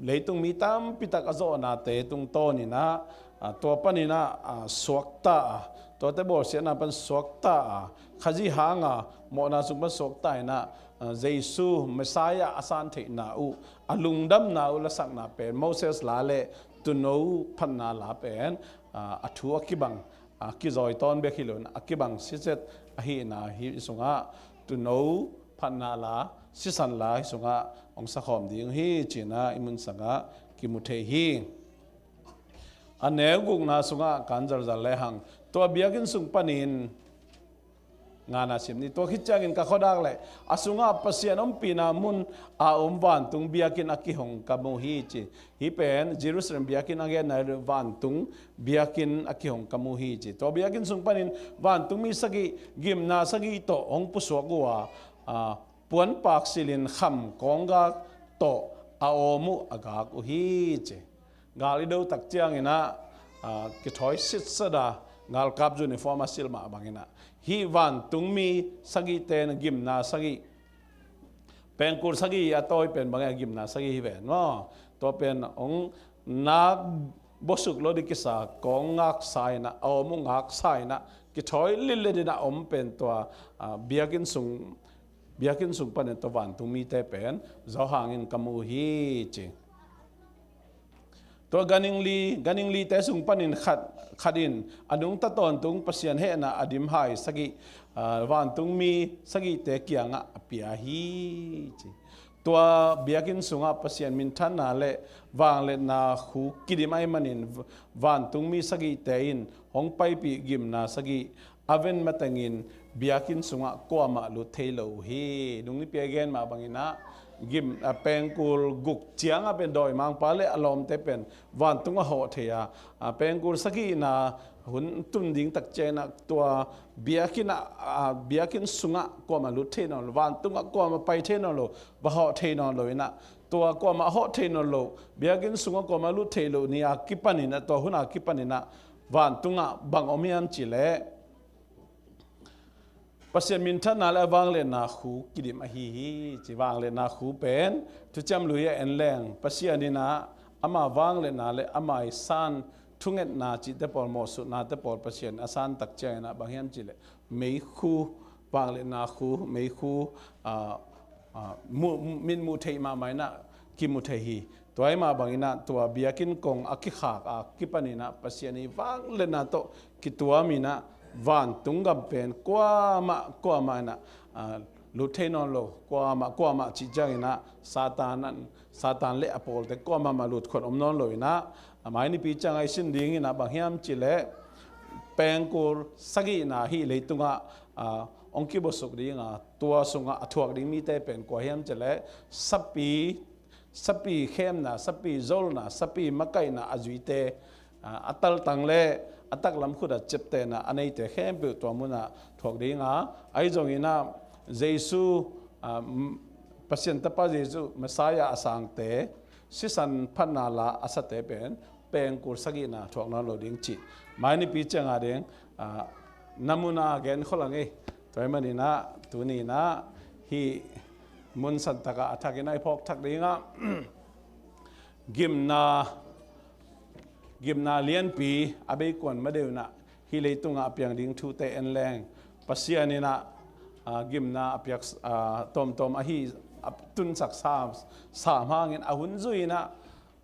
leitung mi tampitak a zawhnate tungtawn inah, ah, tua paninah, ah, suakta a, tuate bawlsiatna pan suakta a, Khazih hanga mawhna sung pan suakta inah, ah, Jesu Messiah a santheihna uh, a lungdamna uh lasakna pen Moses la le Tuuno phatna la pen, ah, a thu a kibang, a kizawi tawn bek hi loin a kibang siset ahihna hih sungah Tuuno phatna la, sisan la hih sungah hong sakhawm ding hi cinah hih mun sangah kimu thei hi. A neu gukna sungah kan zalzal lehang tua biakinn sung panin ngana sim ni. Tua khit ciangin ka khuadak le a sungah Pasian ompihna mun a om vantung biakinn a kihong ka mu hi ci. Hih pen Jerusalem biakinn a genna hi lo, vantung biakinn a kihong ka mu hi ci. Tua biakinn sung panin vantungmi sagih, gimna sagih tawh hong pusuak uh a, a, puanpak silhin kham kawnggak tawh a awm uh a gak uh hi ci. Gal i do tak cianginah, ah, kithawi sitset a, galkap uniform a silh mah banginah hih vantungmi sagihte in gimna sagih, pengkul sagih a tawi pen bangin a gimna sagih hi ven maw. Tua pen hong nak bosuk lo ding kisa kawng ngaksa inah, a awm uh ngaksa inah kithawi lillet inah om pen tua, ah, biakinn sung, biakinn sung panin tua vantungmite pen zo hangin ka mu hi ci. Tua ganhing li, ganhing lite sung panin khat, khat in a nungta tawntung Pasian hehna a dim hai sagih, ah, vantungmi sagihte kiangah a pia hi ci. Tua biakinn sungah Pasian minthanna le vangliatna khu kidim ahih manin, vantung mi sagihte in hong paipih gimna sagih a ven matengin biakinn sungah kuamah lut thei lo uh hi. Nung nipi a gen mah bangin ah, gim, a, pengkul guk ciangah pen dawimangpa le a lawmte pen vantung a hawh thei a, a, pengkul sagihna hun tun ding tak ciangin ah tua biakinn ah, a, biakinn sungah kuamah lut thei nawn lo, vantungah kuamah pai thei nawn lo, va hawh thei nawn lo in ah, tua kuamah hawh thei nawn lo, biakinn sungah kuamah lut thei lo ni a kipanin ah, tua hun a kipanin ah vantungah bang om hiam cih leh, Pasian minthanna le a vangliatna khu kidim ahi hi, ci. Vangliatna khu pen Thuciam Lui ah en leng, Pasian in ah ama vangliatna le ama i san thungetna cihte pawl, mawhsutnate pawl Pasian a san tak ciangin ah bang hiam cih leh, meikhu, vangliatna khu, meikhu, ah, ah, mu-, min muh theih mahmah in ah kimu thei hi. Tua ahih mah bangin ah tua biakinn kong a kikhak a kipanin ah Pasian i vangliatna tawh kituamin ah vantung gam pen kuamah, kuamah in ah, ah, lut thei nawn lo, kuamah, kuamah cih ciangin ah Satan an, Satan le a pawlte kuamah mah lut khuan om nawn lo in ah, a mai nipi ciangah i sin dingin ah bang hiam cih leh, pengkul sagihna hih leitungah, ah, hong kibusuk ding a, tua sungah a thuak ding mite pen kua hiam cih leh, sapi, sapi khemna, sapi zolna, sapi makaihna a zuite, a, a taltang le a taklam khut a ciaptehna a neite khempeuh tua munah thuak ding a, ahi zongin ah Jesu, a, m-, Pasian Tapa Jesu Messiah a sangte, sisan phatna la a sate pen pengkul sagihna thuak nawn lo ding cih mai nipi ciangah ding, a, na mun ah gen khol a ngei. Tua ahih manin ah tuni in ah hih mun santak ah a thakin ah i phawk thak ding ah, gimna, gimna lianpi a beikuan ma deuh in ah hih leitungah a piang ding thute en leng, Pasian in ah, a, gimna a piak, a, tawmtawm ahi, a tunsak sam, sam hangin a hun zui in ah,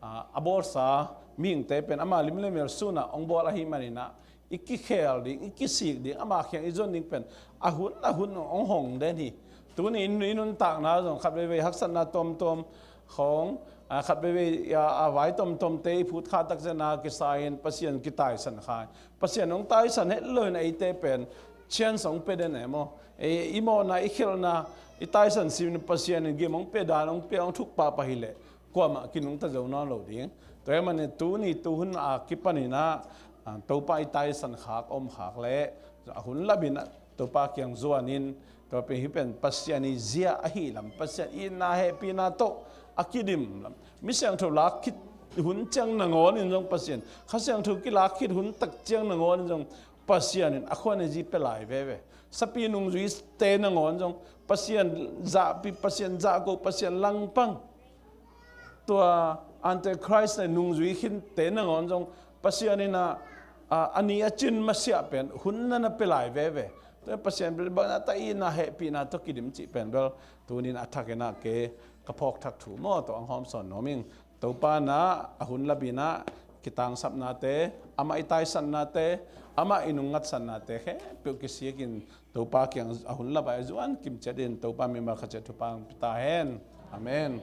a, a bawlsa mihingte pen ama lim le mel sun ah hong bawl ahih manin ah, i kikhel ding, i kisik ding, ama kiang i zon ding pen a hun a hun hong hong den hi. Tuni in i nuntakna zong khat veivei haksatna tawmtawm khawng, a, khat veivei, a, a vai tawmtawmte i phut kha tak ciangin ah kisa in Pasian kitaisan kha. Pasian hong taisan het lo in ah eite pen chance hong pia den e maw. E, i mawhna, i khelhna, i taisan simin Pasian in gim hong pia dan hong pia, hong thuk pahpah hi leh kuamah kinungta zo nawn lo ding. Tua ahih manin tuni tuhun a kipanin ah, a, Topa i taisan khak, om khak leh a hun lapin ah Topa kiang zuanin, tua pen hih pen Pasian i zia ahi lam, Pasian itna hehpihna tawh a kidim lam. Mi siangtho lak khit hun ciang nangawnin zong Pasian, Kha Siangtho kilak khit hun tak ciang nangawnin zong Pasian in a khuan a zi pia lai veve. Sapi nungzuite nangawn zong Pasian zahpi, Pasian zahko, Pasian langpang, tua Antichrist le nungzui khinte nangawn zong Pasian in ah, a, a ni a cin masiah pen hun na na pia lai veve. Tua Pasian bel bang na ta itna hehpihna tawh kidim cih pen bel tuni in a thakin ah kei ka phawk thak thu maw tawh hong hawmsawn nuam ing. Topa in ah a hun lapin ah kitangsapnate, amah i taisannate, amah i nungngatsannate khempeuh kisikin Topa kiang a hun lap ah zuan kimciatin Topa mimal khat ciat thupha hong pia ta hen. Amen.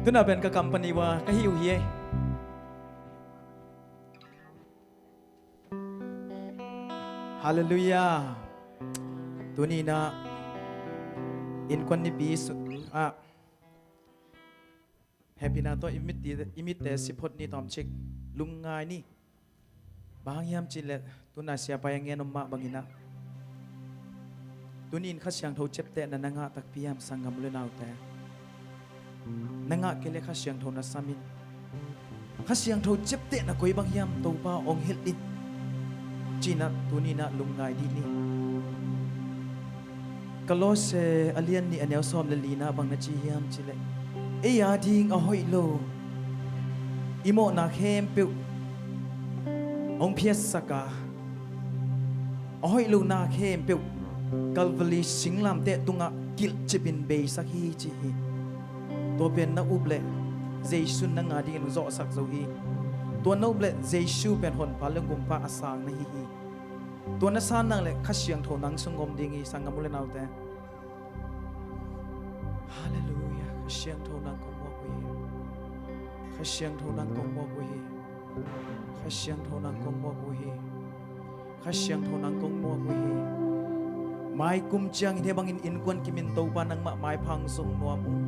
Tuna pen ka company ua ka hi uh hi e. Halleluiah. Tuni in ah innkuan nipi sung ah hehpihna tawh i mit, i mitte siphot ni tawmcik lungngai ni. Bang hang hiam cih leh tuna siapa i a ngen om mah bangin ah, tuni in Kha Siangtho ciaptehna na ngah takpi hiam sanggam u le naute? Na ngah kei leh Kha Siangtho na sam in. Kha Siangtho ciaptehna koi bang hiam Topa hong hilh in ci-in ah tuni in ah lungngai dih ni. Kolose a lian nih a neu sawm le lina bang na ci hiam cih leh, ei a ding a hoih lo i mawhna khempeuh hong phiatsak a, a hoih lohna khempeuh Calvary singlamteh tungah kilhcipin beisak hi ci hi. Tua pen na up leh Jesu in nang a dingin hong zawhsak zo hi. Tua na up leh Jesu pen Honpa le Gumpa a sang na hi hi. Tua na san nang le Kha Siangtho nang sung om ding hi, sanggam u le naute. Halleluiah. Kha Siangtho nang kong muak uh hi. Kha Siangtho nang kong muak uh hi. Kha Siangtho nang kong muak uh hi. Kha Siangtho nang kong muak uh hi. Mai kum ciangin hih bangin innkuan kimin Topa nangmah maipha hong zong nuam ung.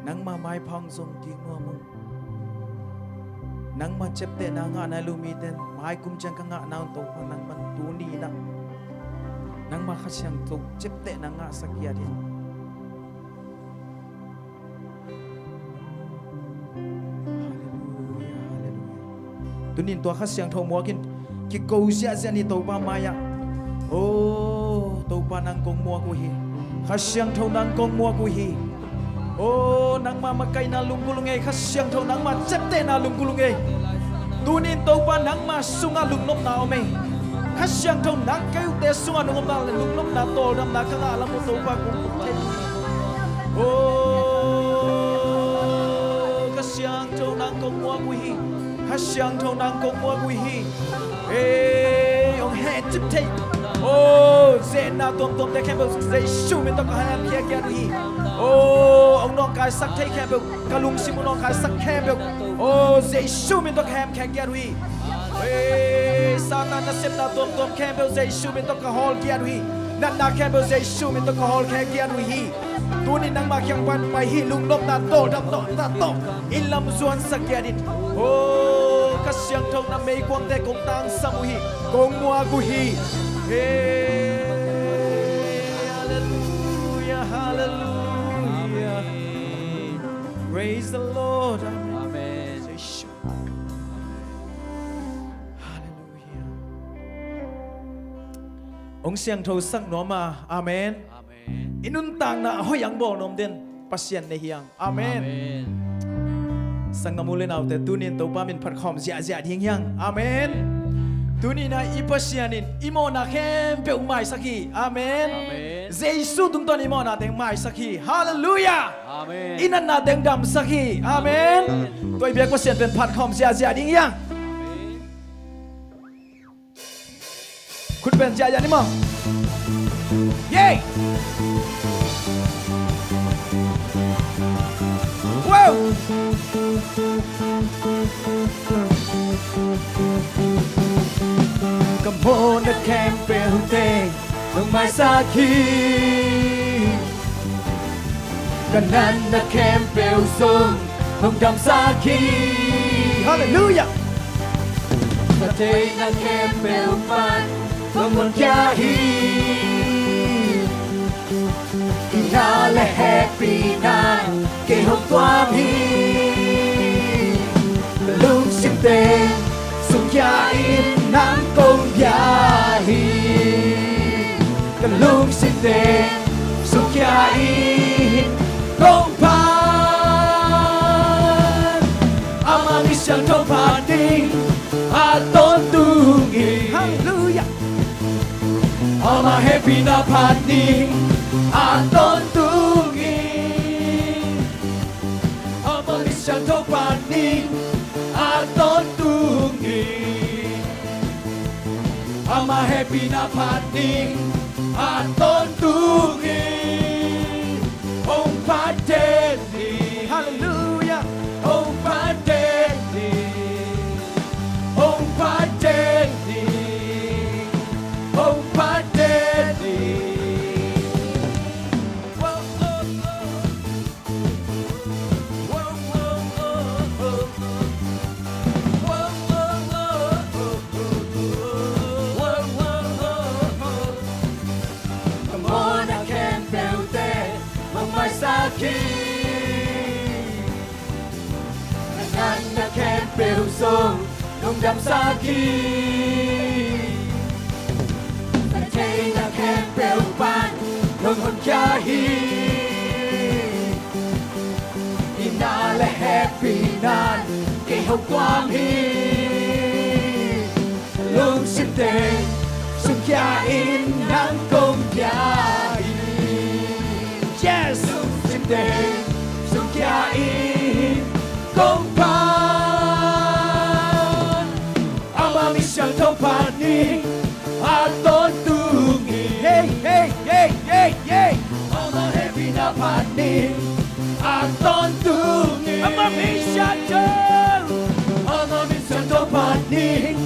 Nangmah maipha hong zong kik nuam ung. Nangmah ciaptehna ngahna hi lo mite in mai kum ciang ka ngahna un Topa nangmah in tuni in ah nangmah Kha Siangtho ciaptehna ngahsak kiat in. Halleluiah, halleluiah. Tunin tua Kha Siangtho muakin kiko ziahziah ni Topa mai-ah. O Topa nang kong muak uh hi. Kha Siangtho nang kong muak uh hi. O nangmah makaihna lunggulh ung ei, Kha Siangtho nangmah ciaptehna lunggulh ung ei. Tunin Topa nangmah sungah lungnopna om ei. Kha Siangtho nang kei uhte sungah lungnopna le lungnopna tawldamna ka ngah lam uh Topa kong thei. O Kha Siangtho nang kong muak uh hi. Kha Siangtho nang kong muak uh hi. Ei, hong hehcip thei. O zenna tuamtuamte khempeuh Jesu min tawh ka hemkhia kiat uh hi. O hong nawngkaisak thei khempeuh, ka lungsim uh nawngkaisak khempeuh, o Jesu min tawh ka hemkhia kiat uh hi. Ei, Satan nasepna tuamtuam khempeuh Jesu min tawh ka hawlkhia uh hi. Natna khempeuh Jesu min tawh ka hawlkhia kiat uh hi. Tunin nangmah kiang pan pai hi, lungnopna tawldamna tawh inn lam zuansak kiat in. O Kha Siangtho na meikuangte kong tangsam uh hi, kong muak uh hi. Hey, halleluiah, halleluiah. Amen. Praise the Lord. Amen. Amen. Halleluiah. Hong siangthosak nuam a. Amen. Amen. I nuntakna a hoih ang bawl nuam den Pasian nei hi ang. Amen. Amen. Sanggam u le naute, tunin Topa min phat khawm ziahziah ding hi ang. Amen. Tunin ah i Pasian in i mawhna khempeuh maisak hi. Amen. Amen. Jesu tungtawn i mawhna teng maisak hi. Halleluiah. Amen. I natna teng damsak hi. Amen. Amen. Tua i biak Pasian pen phat khawm ziahziah ding hi ang. Amen. Khut beng ziahziah ni maw. Yay! Wow! Ka mawhna khempeuhte nong maisak hi. Ka natna khempeuh zong nong damsak hi. Halleluiah. Ka theihna khempeuh pan nong honkhia hi. I na le hehpihna kei hong tuam hi. Ka lungsim teng sungkhia in nang kong bia hi. Ka lungsim teng sungkhia in kong phat. Ama mi siangtho phat ding a tawntung hi. Halleluiah. Ama hehpihna phat ding a tawntung hi. Ama mi siangtho phat ding a tawntung hi. Ama hehpihna phat ding a tawntung hi. Hong phat den ni. Halleluiah. Hong phat den ni. Hong phat den ni. Hong phat den ni. Ka mawhna khempeuhte nong maisak hi. Ka natna khempeuh zong nong damsak hi. Ka theihna khempeuh pan nong honkhia hi. I na le hehpihna'n kei hong tuam hi. Lungsim teng sungkhia in nang kong bia hi. Yes. Lungsim teng sungkhia in kong phat. Ama mi siangtho phat ding a tawntung in. Ama min siangtho, ama min siangtho phat ning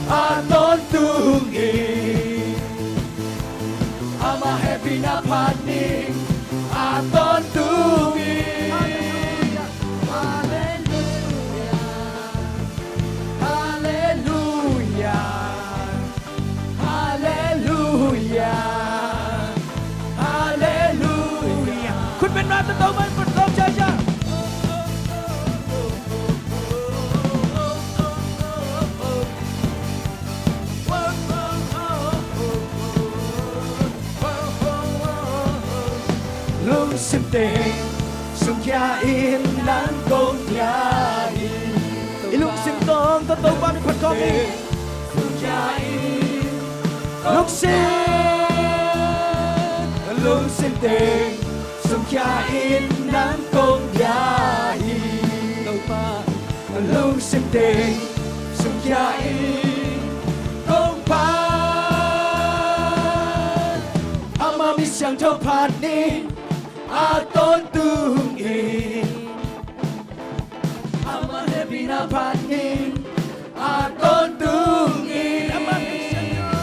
a tawntung in. Ama hehpihna phat ning a tawntung in. Halleluia, halleluia, halleluia, halleluia. Khut beng na, Topa min phat khawm ciat. Lungsim teng sungkhia in, nang kong khia hi. I lungsim tawh Topa min phat khawm ni. Sungkhia in, lungsim, lungsim teng sungkhia in, nang kong khia hi. Topa, lungsim teng sungkhia in, kong phat. Ama min siangtho phat ning a tawntung in. Ama hehpihna phat ning a tawntung in. Ama min siangtho,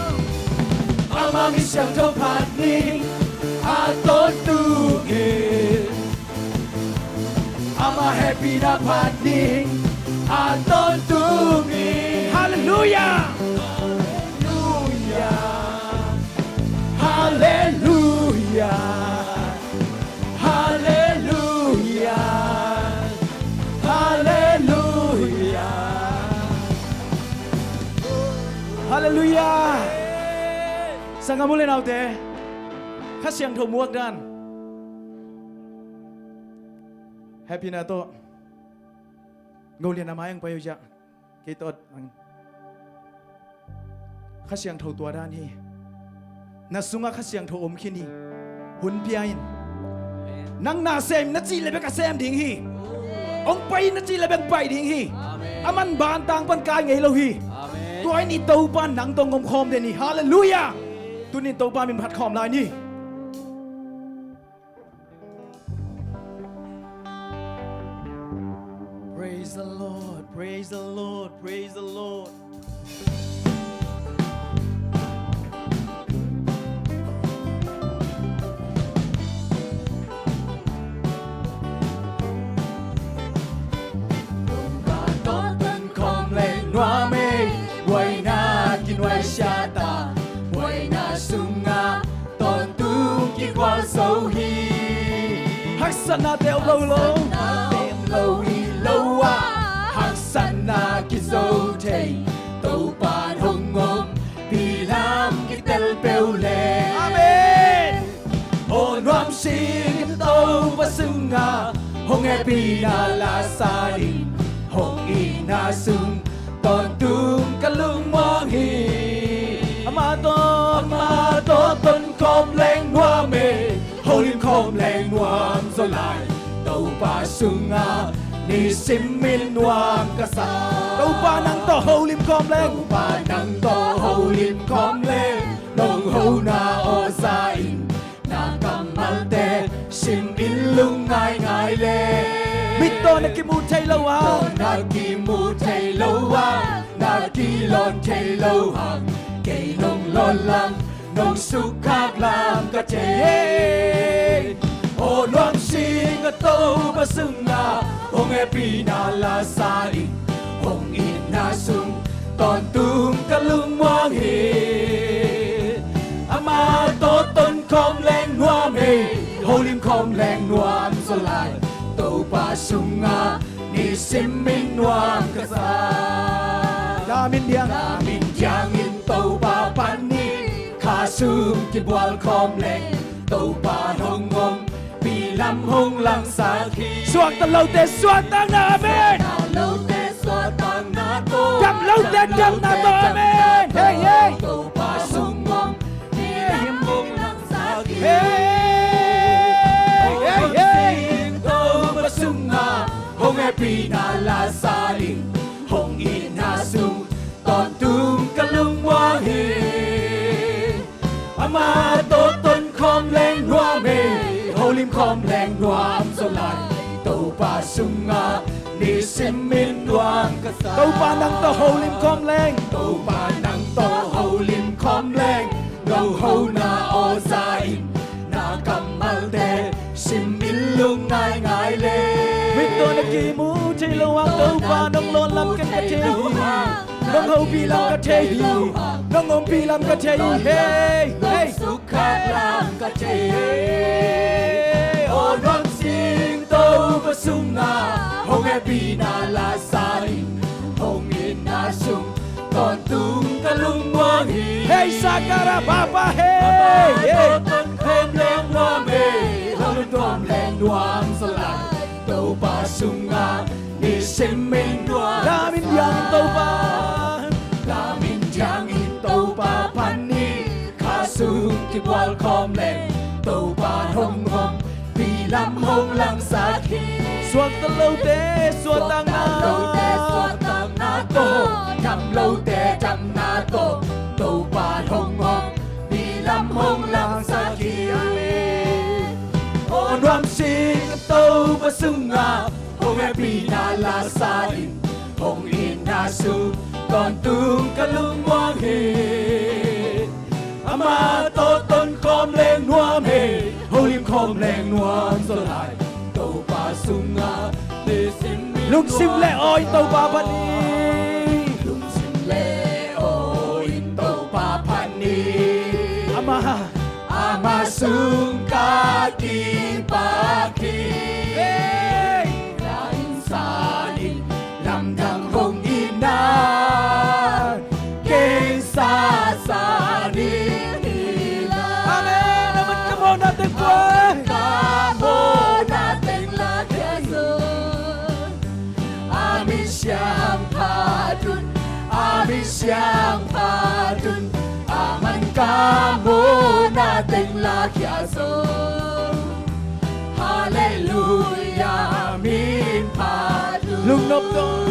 ama min siangtho phat ning a tawntung in. Ama hehpihna phat ning a tawntung in. Halleluia! Halleluia! Halleluia! Halleluia! Halleluia! Halleluia! Sanggam u le naute, Kha Siangtho muak dan. Hehpihna tawh Go lian a mai ang pai uh ziah. Kei tawh ang. Kha Siangtho tua dan hi. Na sungah Kha Siangtho om khin hi. Hun pia in. Nang na sem na cih le bek a sem ding hi. Hong pai na cih le bek pai ding hi. A man bantang pan kai ngei lo hi. Tua in i Topa nang tawh hong om khawm den hi. Halleluia. Tunin Topa min phat khawm lai ni. Praise the Lord, praise the Lord, praise the Lord. Topa tawh tonkhawm leng nuam ei, buaina kinuaisiah ta, buaina sungah tawntung kigualzo hi. Haksatnate om lo lo, haksatnate om lo hi lo ah, haksatna kizo thei, Topa hong ompih lam kitel peuh leh. Amen. Aw nuam sing Topa sungah, hong hehpihna la sa ding, hong itna sung tawntung ka lungmuang hi. Amah tawh, amah tawh tonkhawm leng nuam ei, holim khawm leng nuam zaw lai, Topa sungah nisim in nuam ka sa. Topa nang tawh holim khawm leng, Topa nang tawh holim khawm leng, nong hona aw za in, na kammalte sim in lungngaingai le. Mit tawh na kimu thei lo a, mit tawh na kimu thei lo a, na kilawn thei lo hang, kei nong lawn lam, nong sukkhak lam ka thei. Aw nuam sing a Topa sungah, hong hehpihna la sa ding, hong itna sung tawntung ka lungmuang hi. Amah tawh tonkhawm leng nuam ei, holim khawm leng nuam zaw lai, Topa sungah nisim in nuam ka sa. Na min diang, na min diangin Topa pan ni, kha sung kibual khawm leng, Topa hong om pih lam hong langsak hi. Suakta lote suaktakna, amen. Suakta lote suaktakna tawh, dam lote damna tawh, amen. Hei, hei. Topa sung om pih lam hong langsak hi. Hei, hei, hei. Topa sungah, hong hehpihna la sa ding, hong itna sung tawntung ka lungmuang hi. Amah tawh tonkhawm leng nuam ei, holim khawm leng nuam sungah nisim in nuam ka sa. Topa nang tawh holim khawm leng, Topa nang tawh holim khawm leng, note hona aw za in na kammalte sim in lungngaingai leng. Mit tawh na kimu thei lo hang Topa nong lawnlam ken ka thei hi. Nong hopih lam ka thei hi. Nong ompih lam ka thei hi. Hei, hei. Sukha lam ka thei hi. Aw nuam sing Topa sungah hong hehpihna la sa in, hong itna sung tawntung ka lungmuang hi. Hei, sakara papa, hei, hei. Ton khawm leng nuam hi, hong ton khawm leng nuam zaw lai. Topa sungah nisim in nuam. Lam in diang in Topa, lam in diang in Topa phat ni. Kha sung kibual khawm leng Topa hong hong pi lam hong langsak hi. Suakta lote suaktakna, suakta lote suaktakna tawh, dam lote damna tawh, Topa hong hong pi lam hong langsak hi. Aw nuam sing Topa sungah hong hehpihna la sa in, hong itna sung tawntung ka lungmuang hi. Amah tawh ton khawm leng nuam hi, holim khawm leng nuam zaw lai. Topa sungah nisim in nuam. Lungsim le aw in Topa phat ni. Lungsim le aw in Topa phat ni. Amah, amah sung ka kipak hi. Hei. Lain sa in lamdang hong itna ken sasa ni hi la. Amen. Aman ka mawhna teng puai. Ka mawhna teng la khia zaw. A min siang phat un, a min siang phat un, aman ka mawhna teng la khia zaw. Halleluia, min phat un. Lungnop tawl,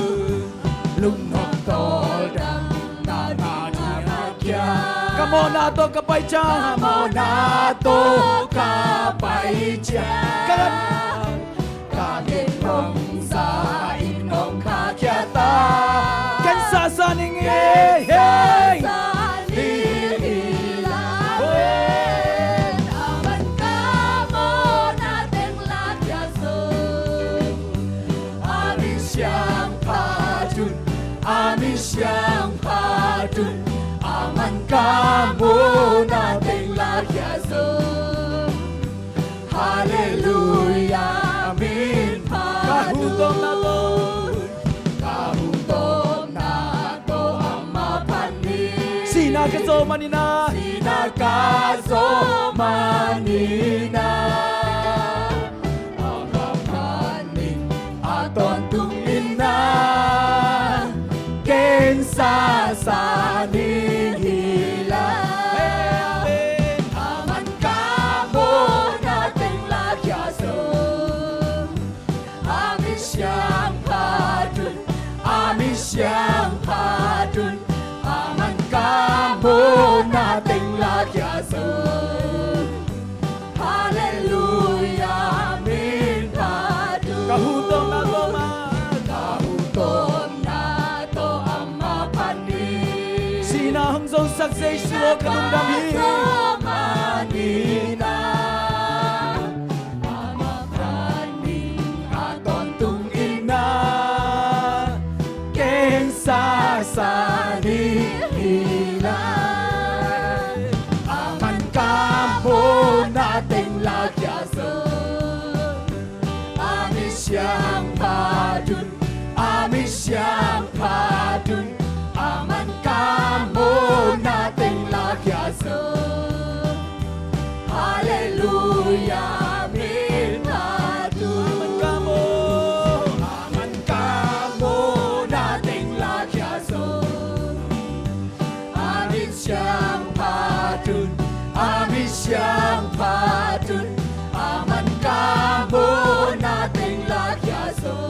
lungnop tawl dang, na na na na khia. Ka mawhna tawh ka pai ciang, ka mawhna tawh ka pai ciang. Ka Ka khenkhong sa in hong kha khia ta. Ken sasa ning hi, hey. Sasa ning hi la. Aman ka mawhna teng la khia zaw. A min siang phat un, a min siang phat un, aman ka mawhna teng la khia zaw. Halleluia, min phat un. Ka hu tawpna tawh, ka hu tawpna tawh amah phat ning. Sihna ka zawh manin ah. Sihna ka zawh manin ah. Amah phat ning, a tawntung in ah. Ken sasa ning hi la. Amen. Aman ka mawhna teng la khia zaw. A min siang phat un, a min siang phat un, aman ka mawhna teng la khia zaw. Halleluia, min phat un. Ka hu tawpna tawh amah. Ka hu tawpna tawh amah phat ning. Sihna hong zonsak Jesu aw ka lungdam hi. Sihna ka zawh manin ah. Amah phat ning, a tawntung in ah. Ken sasa ning hi la. Aman ka mawhna teng la khia zaw. A min siang phat un, a min siang phat un, aman ka mawhna teng la khia zaw. Halleluia, min phat un. Aman ka maw, aman ka mawhna teng la khia zaw. A min siang phat un, a min siang phat un, aman ka mawhna teng la khia zaw.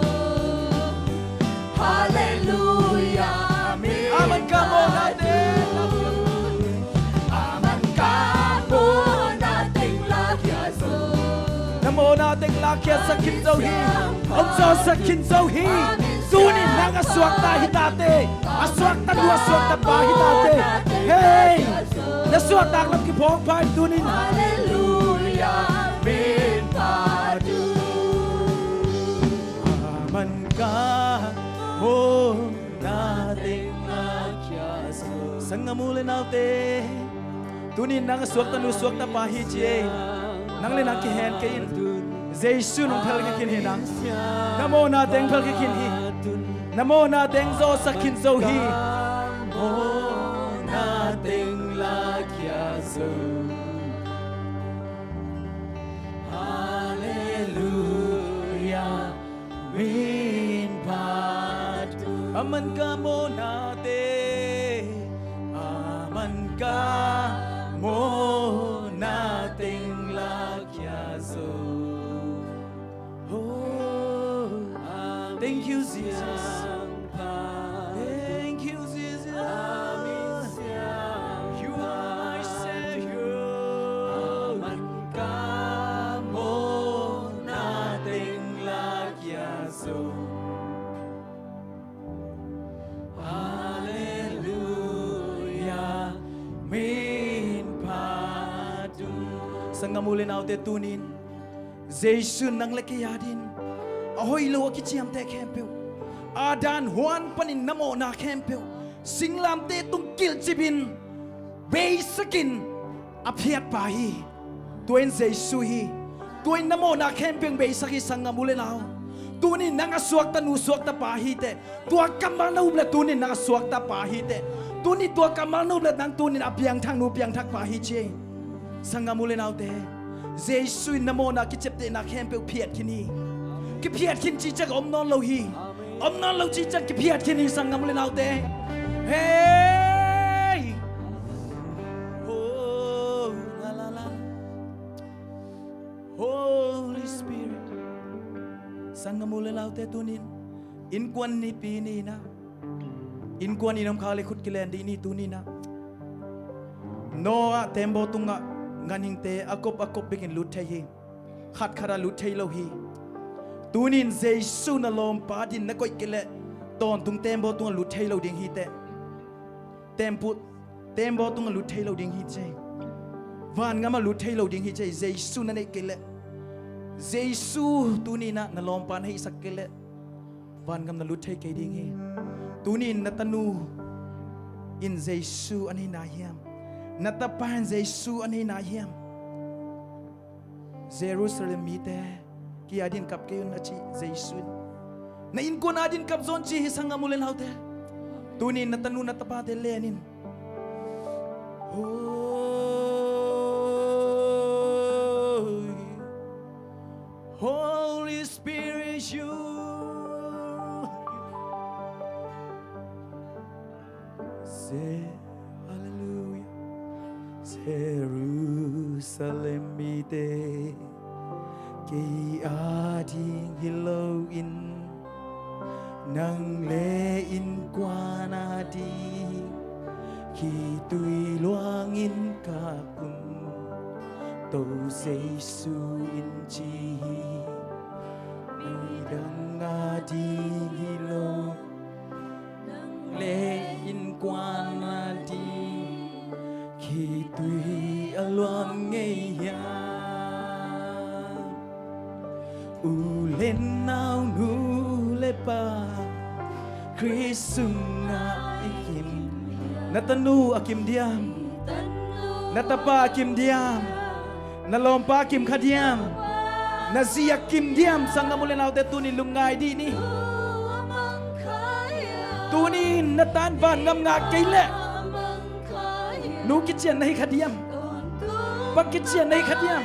Halleluia, Mawhna teng lakkhiatsak khin zo hi. Hong zawhsak khin zo hi. Tunin nang a suakta hi tate. A suakta nu, a suakta pa hi tate. Hei, na suahtak lam kiphawk pha in tunin. Halleluia, min phat uh. A man ka mawhna teng lakkhiatsak. Sanggam u le naute, tunin nang a suakta nu, suakta pa hi ci ei. Nang le nang kihen kei in. Jesu nong phelkhia khin hi nang. Na mawhna teng phelkhia khin hi. Na mawhna teng zawhsak khin zo hi. Mawhna teng lakkhiat zo. Halleluia, min phat uh. A man ka mawhnate, a man ka mawhna teng lakkhiat zo. Oh, thank you, Jesus. Thank you, Jesus. You are my Savior. A man ka mawhna teng lakkhiat zo. Halleluia, min phat uh. Sanggam u le naute, tunin Jesu nang le kei adingin a hoih lo a kiciamteh khempeuh, Adam huan panin na mawhna khempeuh, singlamteh tung kilhcip in beisak in a phiatpa hi. Tua in Jesu hi. Tua in na mawhna khempeuh beisak hi, sanggam u le nau. Tunin nang a suakta nu, suakta pa hi teh. Tua kammal na up le tunin nang a suakta pa hi teh. Tunin tua kammal na up le nang tunin a piangthak nu, piangthak pa hi ci ei. Sanggam u le naute, Jesu in na mawhna kiciaptehna khempeuh phiat khin hi. Kiphiat khin cih ciang om nawn lo hi. Om nawn lo cih ciang kiphiat khin hi, sanggam u le naute. Hei! Oh, la, la, la. Holy Spirit. Sanggam u le naute, tunin innkuan nipi ni-in ah, innkuan in om khak leh khut kilen dih ni. Tunin ah Noah teembaw tungah ganhingte a kop a kop bekin lut thei hi. Khat khat ah lut thei lo hi. Tunin Jesu na lawmpa adingin na koih kei leh tawntung teembaw tungah lut thei lo ding hi teh. Teempu, teembaw tungah lut thei lo ding hi ci ei. Vangam ah lut thei lo ding hi ci ei. Jesu na neih kei leh, Jesu tunin ah na lawmpa na hihsak kei leh, vangam na lut thei kei ding hi. Tunin na tanu in Jesu a nei nai hiam? Na tapa in Jesu a nei nai hiam? Jerusalem mite, kei adingin kap kei un, a ci Jesu in. Na innkuan adingin kap zaw un ci hi, sanggam u le naute. Tunin na tanu na tapate len in. Holy, Holy Spirit, you. Ze-, Halleluia. Jerusalem mite, kei ading hi loin, nang le innkuan ading khitui luangin kap un. Topa Jesu in ci hi, midang ading hi lo, nang le innkuan ading khitui a luang ngei hiam? U le nau, nu le pa, Khrist sungah i kim. Na tanu a kim diam? Na tapa a kim diam? Na lawmpa a kim kha diam? Na zi a kim diam? Sanggam u le naute, tuni lungngai dih ni. Tuni na tan vangam ngah kei leh, nu kician na hi kha diam? Pa kician na hi kha diam?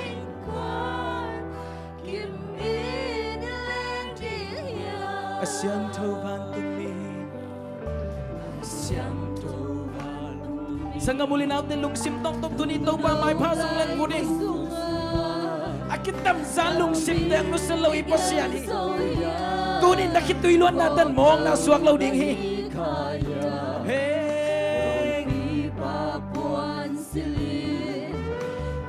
A siangtho vantungmi. Sanggam u le naute, lungsim tawmtawm tuni Topa maipha sung leng mu ding. A kitamza lungsimte nusia lo i Pasian hi. Tuni na khitui luanna tan mawkna suak lo ding hi. Hei.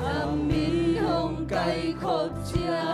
A min hong kaikhop cia,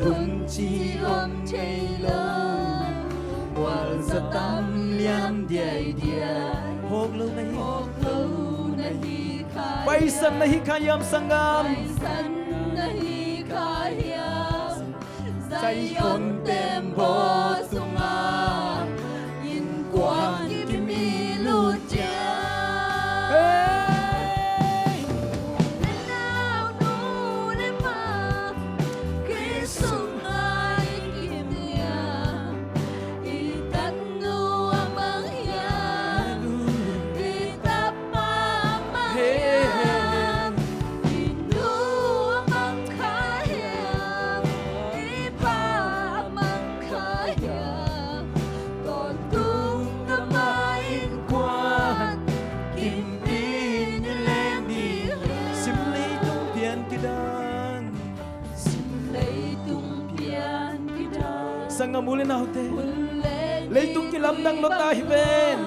Hun ci om thei lo, gualza tam liam diaidiai. Phawk lo na hi, phawk lo na hi kha hiam, paisan na hi kha hiam sanggam, paisan na hi kha hiam. Zion tembaw sungah innkuan kim it uh ciang. Hey! Nau nu le pa Khrist sungah i kim hiam? I tanu a mang hiam? I tapa a mang hiam? I nu a mang kha hiam? I pa a mang kha hiam? Tawntung amah innkuan kim it ni leng ding hiam? Sim leitung pian kidang, sim leitung pian kidang. Sanggam u le naute, leitung kilamdang lo ta hi ven.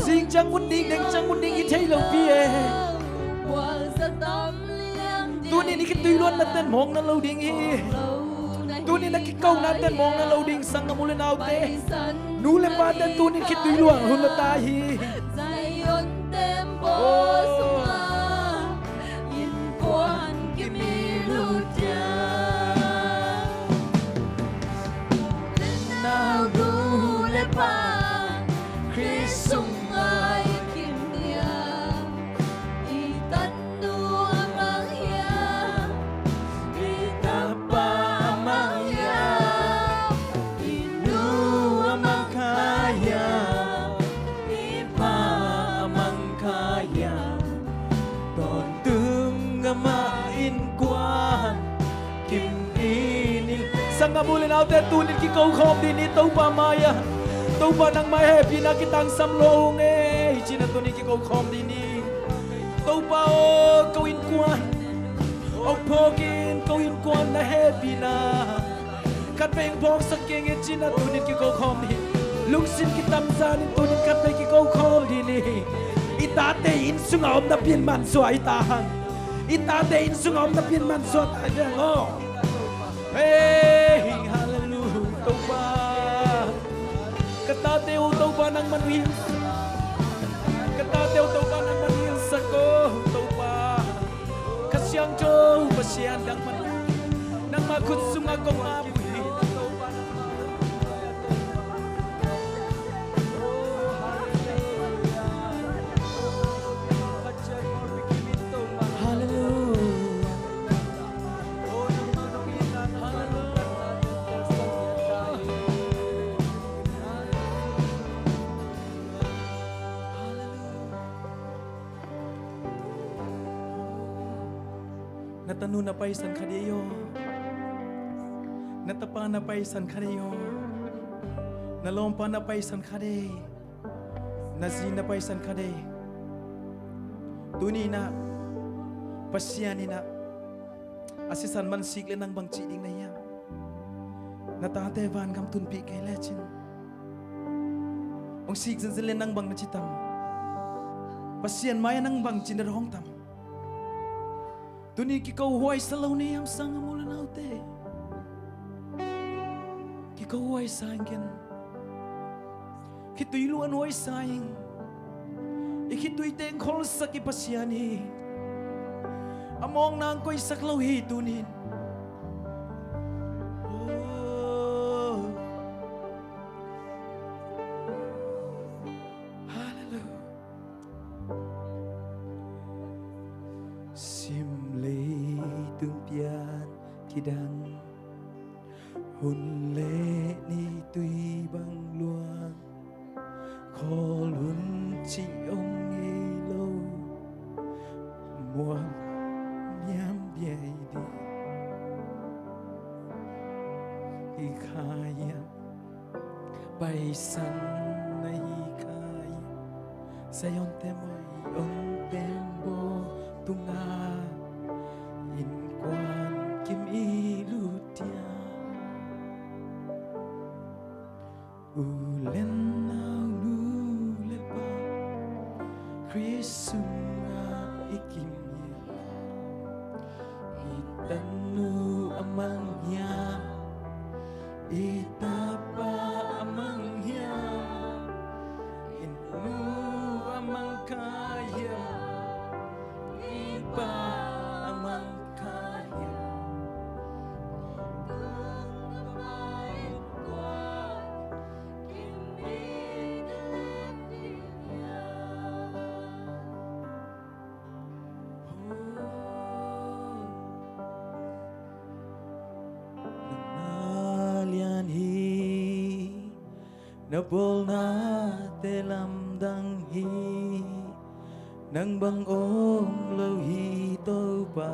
Zing ciang ut ding, deng ciang ut ding i thei lopi e. Tunin i khitui luanna ten mawkna lo ding hi. Tunin a kikona ten mawkna lo ding, sanggam u le naute. Nu le pate tunin khitui luang hun lo ta hi. Zion tembaw sungah innkuan kim it uh ciang. Nau nu le pa Khrist sungah i kim hiam? I tanu a mang hiam? I tapa a mang hiam? I nu a mang kha hiam? I pa a mang kha hiam? Tawntung amah innkuan kim it ni. Sanggam u le naute, tunin kiko khawm dih ni Topa mai-ah. Topa, nangmah hehpihna kitangsam lua ung e, ci-in a tunin kiko khawm dih ni. Topa aw, ko innkuan hong phawk in, ko innkuan na hehpihna khatvei hong phawksak keng e, ci-in a tunin kiko khawm dih. Lungsim kitamzan in tunin khatvei kiko khawm dih ni. I tate inn sungah om napi-in mansuah i ta hang. I tate inn sungah om napi-in mansuah ta hi veng aw. Hei, halleluiah, Topa. Ka tate uh Topa nangman hilh. Ka tate uh Topa nangman hilhsak aw, Topa. Kha Siangtho Pasian, nangman, nangmah khut sungah kong ap uh hi. Halleluiah. Na tanu na paisan kha ding aw. Na tapa na paisan kha ding aw. Na lawmpa na paisan kha ding. Na zi na paisan kha ding. Tuni-in ah Pasian in ah a sisan mansik leh nang bang ci ding na hiam? Na tate vangam tunpih kei lecin hong sik zenzen leh nang bang na ci tam? Pasian mai-ah nang bang ci na dawng tam? Tuni kiko huaisa lo na hiam, sanggam u le naute? Kiko huaisa ing ken. Khitui luan huaisa ing. I khitui teng kholsak i Pasian hi. A mawkna hong koihsak lo hi tunin. Oh. Halleluiah. Sim leitung pian kidang, hun le ni tui bang luang, khawl hun cih om ngei lo, muak niam biai dih i kha hiam? Paisan na hi kha hiam? Zion tembaw, Zion tembaw tungah innkuan kim it uh ciang. U le nau, nu le pa, Khrist sungah i kim hiam? I tanu a mang hiam? I tapa a mang hiam? I nu a mang kha hiam? I pa a mang kha hiam? Nang na lian hi, na bawlnate lamdang hi. Nang bang om lo hi Topa.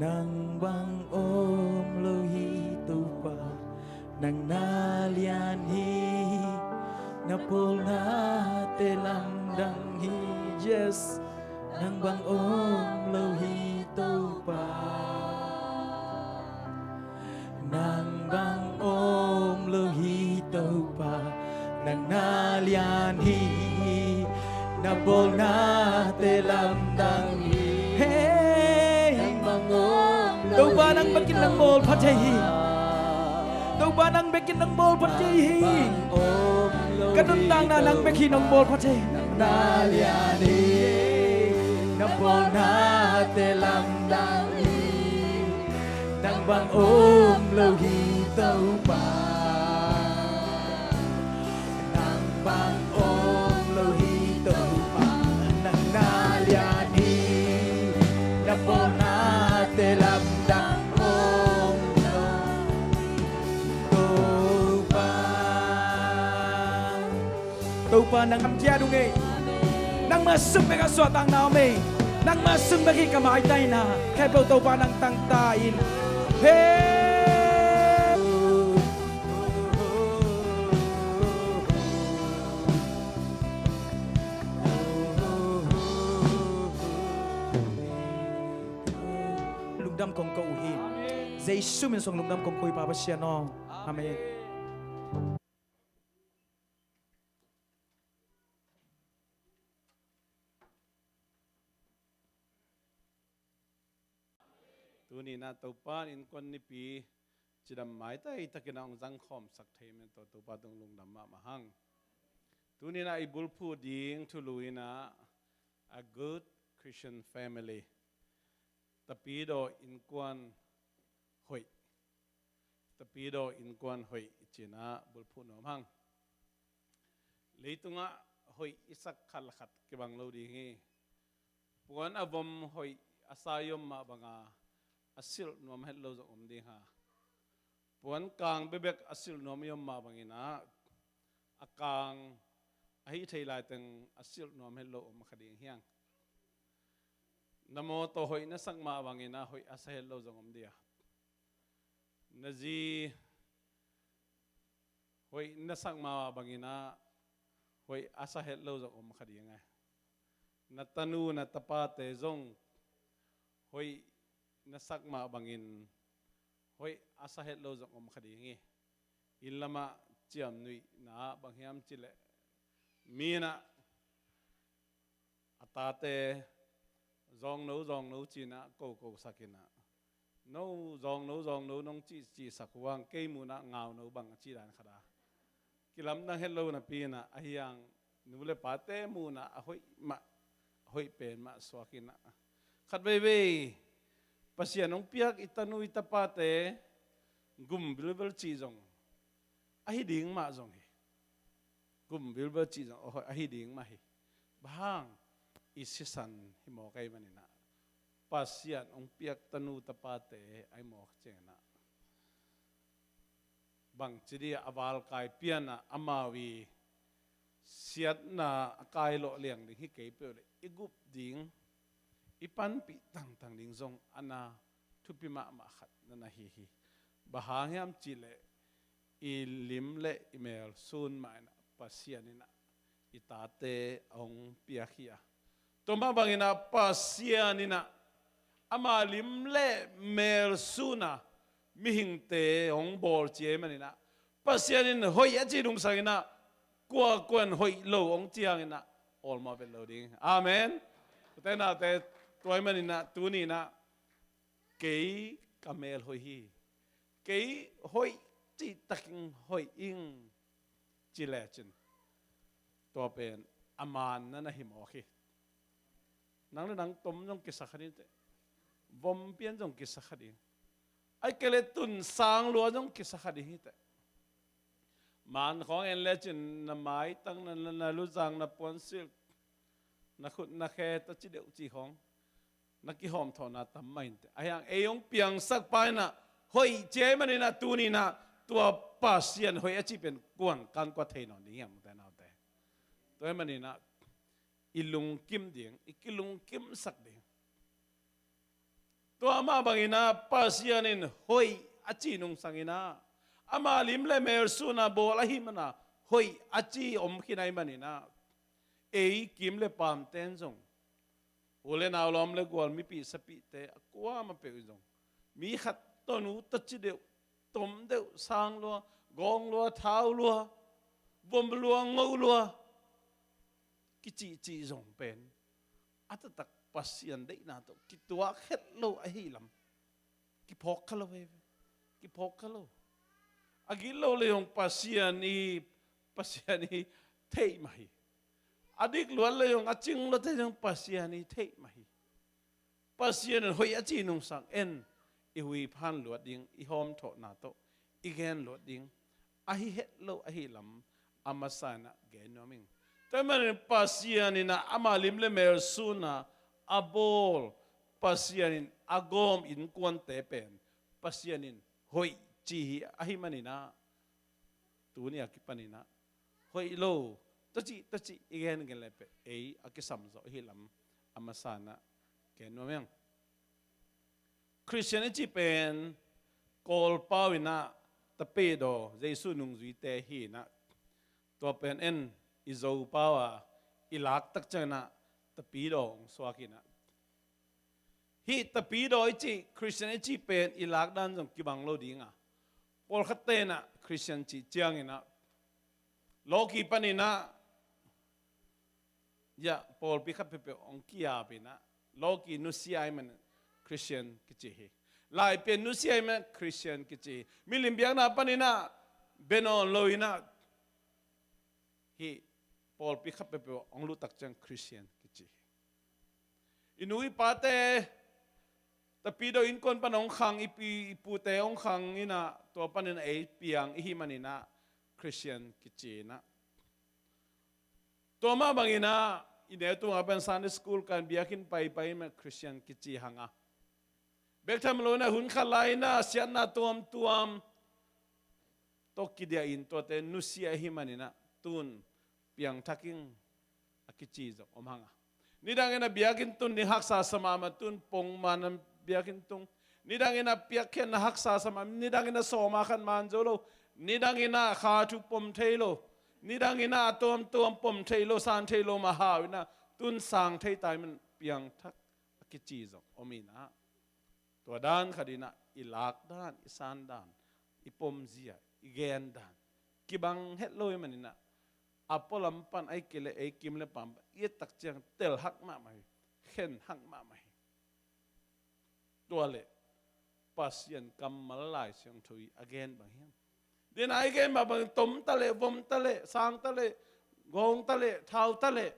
Nang bang om lo hi Topa, nang na lian hi, na bawlnate lamdang hi. Yes, nang bang om lo hi Topa. Nang bang om lo hi Topa, nang na lian hi, na bawlnate lamdang hi. Hey! Nang bang om lo Topa, nang hi bekin nang bawl pha thei hi. Topa. Topa, nang bekin nang bawl pha thei hi. Nang bang om lo hi Topa. Ka nuntakna nang bek hi nong bawl pha thei. Nang na lian hi, na bawlnate lamdang hi. Nang bang om lo hi Topa. Nang bang om lo hi Topa. Nang na lian hi, na bawlnate lamdang om lo hi Topa. Topa, nang kam kia dung ei. Nangmah sung bek a suahtakna om ei. Nangmah sung bek hi ka maitaina. Khempeuh Topa nang tangta in. Hey! Lungdam kong ko uh hi. Jesu min sung lungdam kong ko hi, Pa Pasian aw. Amen. Tuni-in ah Topa in innkuan nipi cidam maitai takin ah hong zangkhawmsak thei manin tawh Topa tung lungdam mahmah hang. Tuni-in ah i bulphuh ding thulu in ah A Good Christian Family, Tapidaw Innkuan Hoih. Tapidaw Innkuan Hoih ci-in ah bulphuh nuam hang. Leitungah hoih i sak khat le khat kibang lo ding hi. Puan a vom hoih a sa i om mah banga a silh nuam het lo zong om ding hi. Puan kang bekbek a silh nuam i om mah bangin ah a kang a hih thei laiteng a silh nuam het lo om kha ding hi hang. Na mawtaw hoih na sak mah bangin ah hoih a sa het lo zong om ding hi. Na zi hoih na sak mah bangin ah hoih a sa het lo zong om kha ding hi. Na tanu na tapate zong hoih na sak mah bangin hoih a sa het lo zong om kha ding hi. Inn lamah ciamnuihna ah bang hiam cih leh mi in ah a tate zawngno zawngno ci-in ah kokosak in ah, no zawngno zawngno nong cihcihsak uh hang kei muhna ah ngauno bang a cih dan khat a kilamdang het lo napi in ah, ahi hang nu le pate muhna ah a hoih mah, a hoih pen mah suak in ah, khat veivei Pasian hong piak i tanu i tapate gum vilvel cih zong ahi ding mah zong hi. Gum vilvel cih zong ahi ding mah hi. Bang hang i sisan hi mawk ahih manin ah, Pasian hong piak tanu tapate ahi mawk ciangin ah, bangci dih a valkai pian ah amau i siatna a kai lawh liang ding hi kei peuh leh i gup ding, i panpih tangtang ding zong a na thupi mahmah khat na na hi hi. Bang hang hiam cih leh i lim le i mel sun mah in ah Pasian in ah i tate a hong piak hi a, tua mah bangin ah Pasian in ah ama lim le mel sun a mihingte hong bawl ci ahih manin ah, Pasian in hoih a cih nungsang in ah kuakua in hoih lo hong ci hangin ah awlmawh vet lo ding. Amen. Ute naute, tua ahih manin ah tuni in ah Kei ka mel hoih hi. Kei hoih cihtakin hoih ing ci lecin, tua pen a manna na hi mawk hi. Nang le nang tom zong kisa kha ding hi teh. Vom pian zong kisa kha ding. Ahih kei leh tun sang lua zong kisa kha ding hi teh. Man khawng en lecin na maitang, na, na, na luzang, na puansilh, na khut na khe, ta ci deuh ci khawng na kihawmthawhna tam mah in teh. Ahi hang ei hong piangsak pa in ah hoih ci ahih manin ah tuni in ah tua Pasian hoih a cih pen kua'n kan kua thei nawn ding hiam, ute naute? Tua ahih manin ah i lungkim ding, i kilungkimsak ding. Tua mah bangin ah Pasian in hoih a cih nungsang in ah ama lim le mel sun a bawl ahih manin ah hoih a ci om khin ahih manin ah ei kim le paamte'n zong, u le nau, lawm le gual, mipih sapihte, a kuamah peuh in zong, mi khat tawh nu ta ci deuh, tom deuh, sang lua, gawng lua, thau lua, vom lua, ngo lua kicihcih zong pen a taktak Pasian deihna tawh kituak het lo ahih lam kiphawk kha lo hi ve. Kiphawk kha lo. A gilo leh zong Pasian i, Pasian i theih mah hi. A dik luat leh zong, a cing luat leh zong Pasian i theih mah hi. Pasian in hoih a cih nungsang en, i huiphan luat ding, i hawmthawhna tawh i gen luat ding ahi het lo ahih lam a masa in ah gen nuam ing. Tua ahih manin Pasian in ah ama lim le mel sun a a bawl, Pasian in a gawm innkuante pen Pasian in hoih ci hi. Ahih manin ah tuni a kipan in ah hoih lo, tua cih, tua cih i gen gen leh pen ei a kisam zaw ahih lam a masa in ah gen nuam ing. Khristian i cih pen Kawlpau in ah tapidaw, Jesu nungzuite hi in ah, tua pen en, i Zopau a i lak tak ciang in ah tapidaw hong suak hi in ah. Hih tapidaw i cih, Khristian i cih pen i lak dan zong kibang lo ding a, pawlkhatte in ah Khristian cih ciang in ah lawki pan in ah, ya, pawlpi khat peuhpeuh hong ki-ap in ah, lawki nusia ahih manin Khristian kici hi. Laipian nusia ahih manin Khristian kici hi. Milim biakna pan in ah bia nawn lo in ah, hih pawlpi khat peuhpeuh hong luh tak ciang Khristian kici hi. I nu i pate tapidaw innkuan pan hong khang, i pi i pute hong khang in ah, tua panin ei piang i hih manin ah Khristian kici in ah. Tua mah bangin ah i neu tung a pen Sunday school kan, biakinn paipai in ah Khristian kici hang a, bek tham lo in ah hun khat lai in ah siatna tuamtuam tawh kidiah in tuate nusia i hih manin ah tun piangthak ing a kici zong om hang a. Nidang in ah biakinn tun ding haksa sa mahmah, tun pongman biakinn tung. Nidang in ah piakkhiatna haksa sa mahmah, nidang in ah sawma khat man zo lo. Nidang in ah kha thu pom thei lo. Nidang in ah a tuamtuam pom thei lo, san thei lo mah hau in ah tun sang thei ta ahih manin piangthak a kici zong om in ah. Tua dan khat in ah i lak dan, i san dan, i pomzia, i gen dan kibang het lo ahih manin ah, a pualam pan ahih kei leh ei kim le paam pan i et tak ciang tel hak mahmah hi, khen hak mahmah hi. Tua leh Pasian kammal Lai Siangtho i a gen bang hiam? Dena i gen mah bangin tom ta leh, vom ta leh, sang ta leh, gawng ta leh, thau ta leh,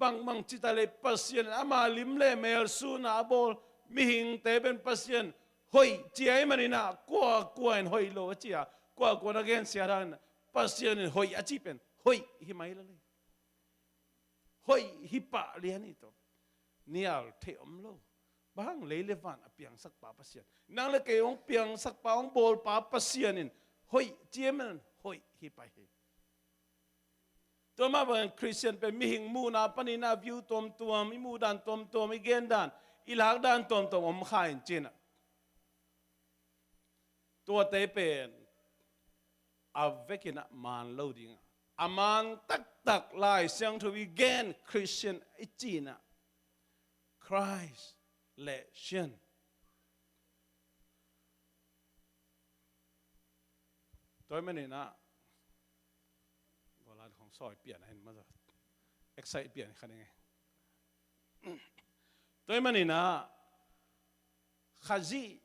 bangbang ci ta leh, Pasian in ama lim le mel sun a a bawl mihingte pen Pasian hoih ci ahih manin ah, kuakua in hoih lo a ci a, kuakua na gensia dan in ah, Pasian in hoih a cih pen hoih hi mai lo leh. Hoih hi pah lian hi tawh. Nial theih om lo. Bang hang? Lei le van a piangsak pa Pasian. Nang le kei hong piangsak pa, hong bawl pa Pasian in hoih ci ahih manin hoih hi pah hi. Tua mah bangin Khristian pen mihing muhna panin ah view tuamtuam, i muh dan tuamtuam, i gen dan, i lak dan tuamtuam om kha in ci in ah, tuate pen a vekin ah man lo ding a, a man taktak Lai Siangtho i gen Khristian i cih in ah Christ le Sian. Tua ahih manin ah, golat khong sawi pian ahin maw, excite pian kha ning e. Tua ahih manin ah Khazih,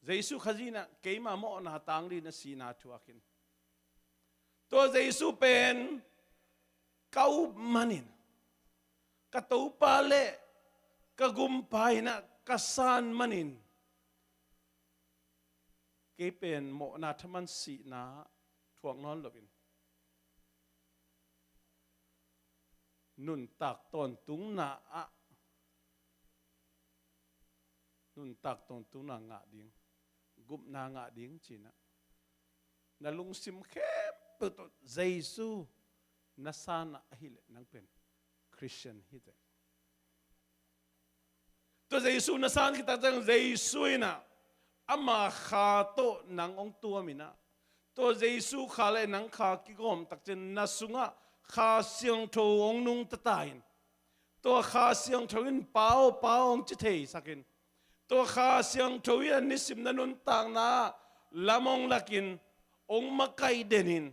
Jesu Khazih in ah keima mawhna tang dingin a sihna thuak in. Tua Jesu pen ka up manin, ka Topa le ka Gumpa in ah ka san manin, kei pen mawhna thaman sihna thuak nawn loin, nuntak tawntungna ah, nuntak tawntungna ngah ding, gupna ngah ding ci-in ah, na lungsim khempeuh tawh Jesu na san ah ahih leh nang pen Khristian hi teh. Tua Jesu na san khit tak ciang Jesu in ah ama Kha tawh nang hong tuam in ah, tua Jesu Kha le nang Kha kigawm tak ciang na sungah Kha Siangtho hong nungta ta in, tua Kha Siangtho in, Pa aw, Pa aw, hong ci theisak in, tua Kha Siangtho in ah nisim na nuntakna ah lam hong lak in, hong makaih den in,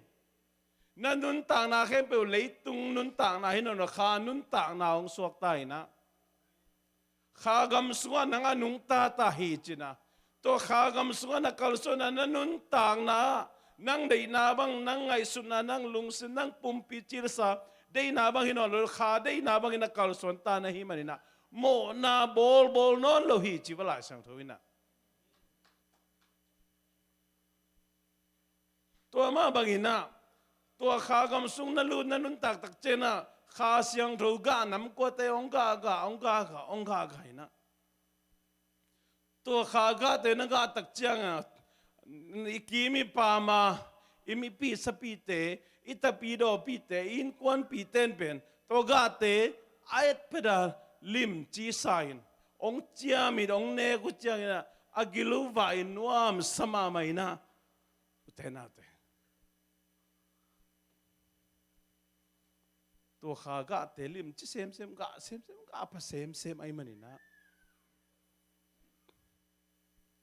na nuntakna khempeuh leitung nuntakna hi nawn lo, Kha nuntakna hong suakta in ah, Kha gam sungah nang a nungta ta hi ci-in ah, tua Kha gam sungah na kalsuan ah na nuntakna, nang deihna bang, nang ngaihsutna, nang lungsim, nang pumpi cilsa deihna bang hi nawn lo, Kha deihna bangin na kalsuan ta na hih manin ah, mawhna bawlbawl nawn lo hi ci va Lai Siangtho in ah. Tua mah bangin ah, tua Kha gam sung na lut na nuntak tak ciang ah, Kha Siangtho gah nam kuate hong gah gah, hong gah gah, hong gah gah in ah, tua Kha gahte na gah tak ciang ah, i kim i pam a, i mipih sapihte, i tapidawpihte, i innkuanpihte in pen tua gahte a etphet a limci sa in, hong ciam in, hong nek uh ciangin ah, a gil uh vah in nuamsa mahmah in ah, ute naute. Tua Kha gahte limci semsem, gah semsem, gah pha semsem ahih manin ah,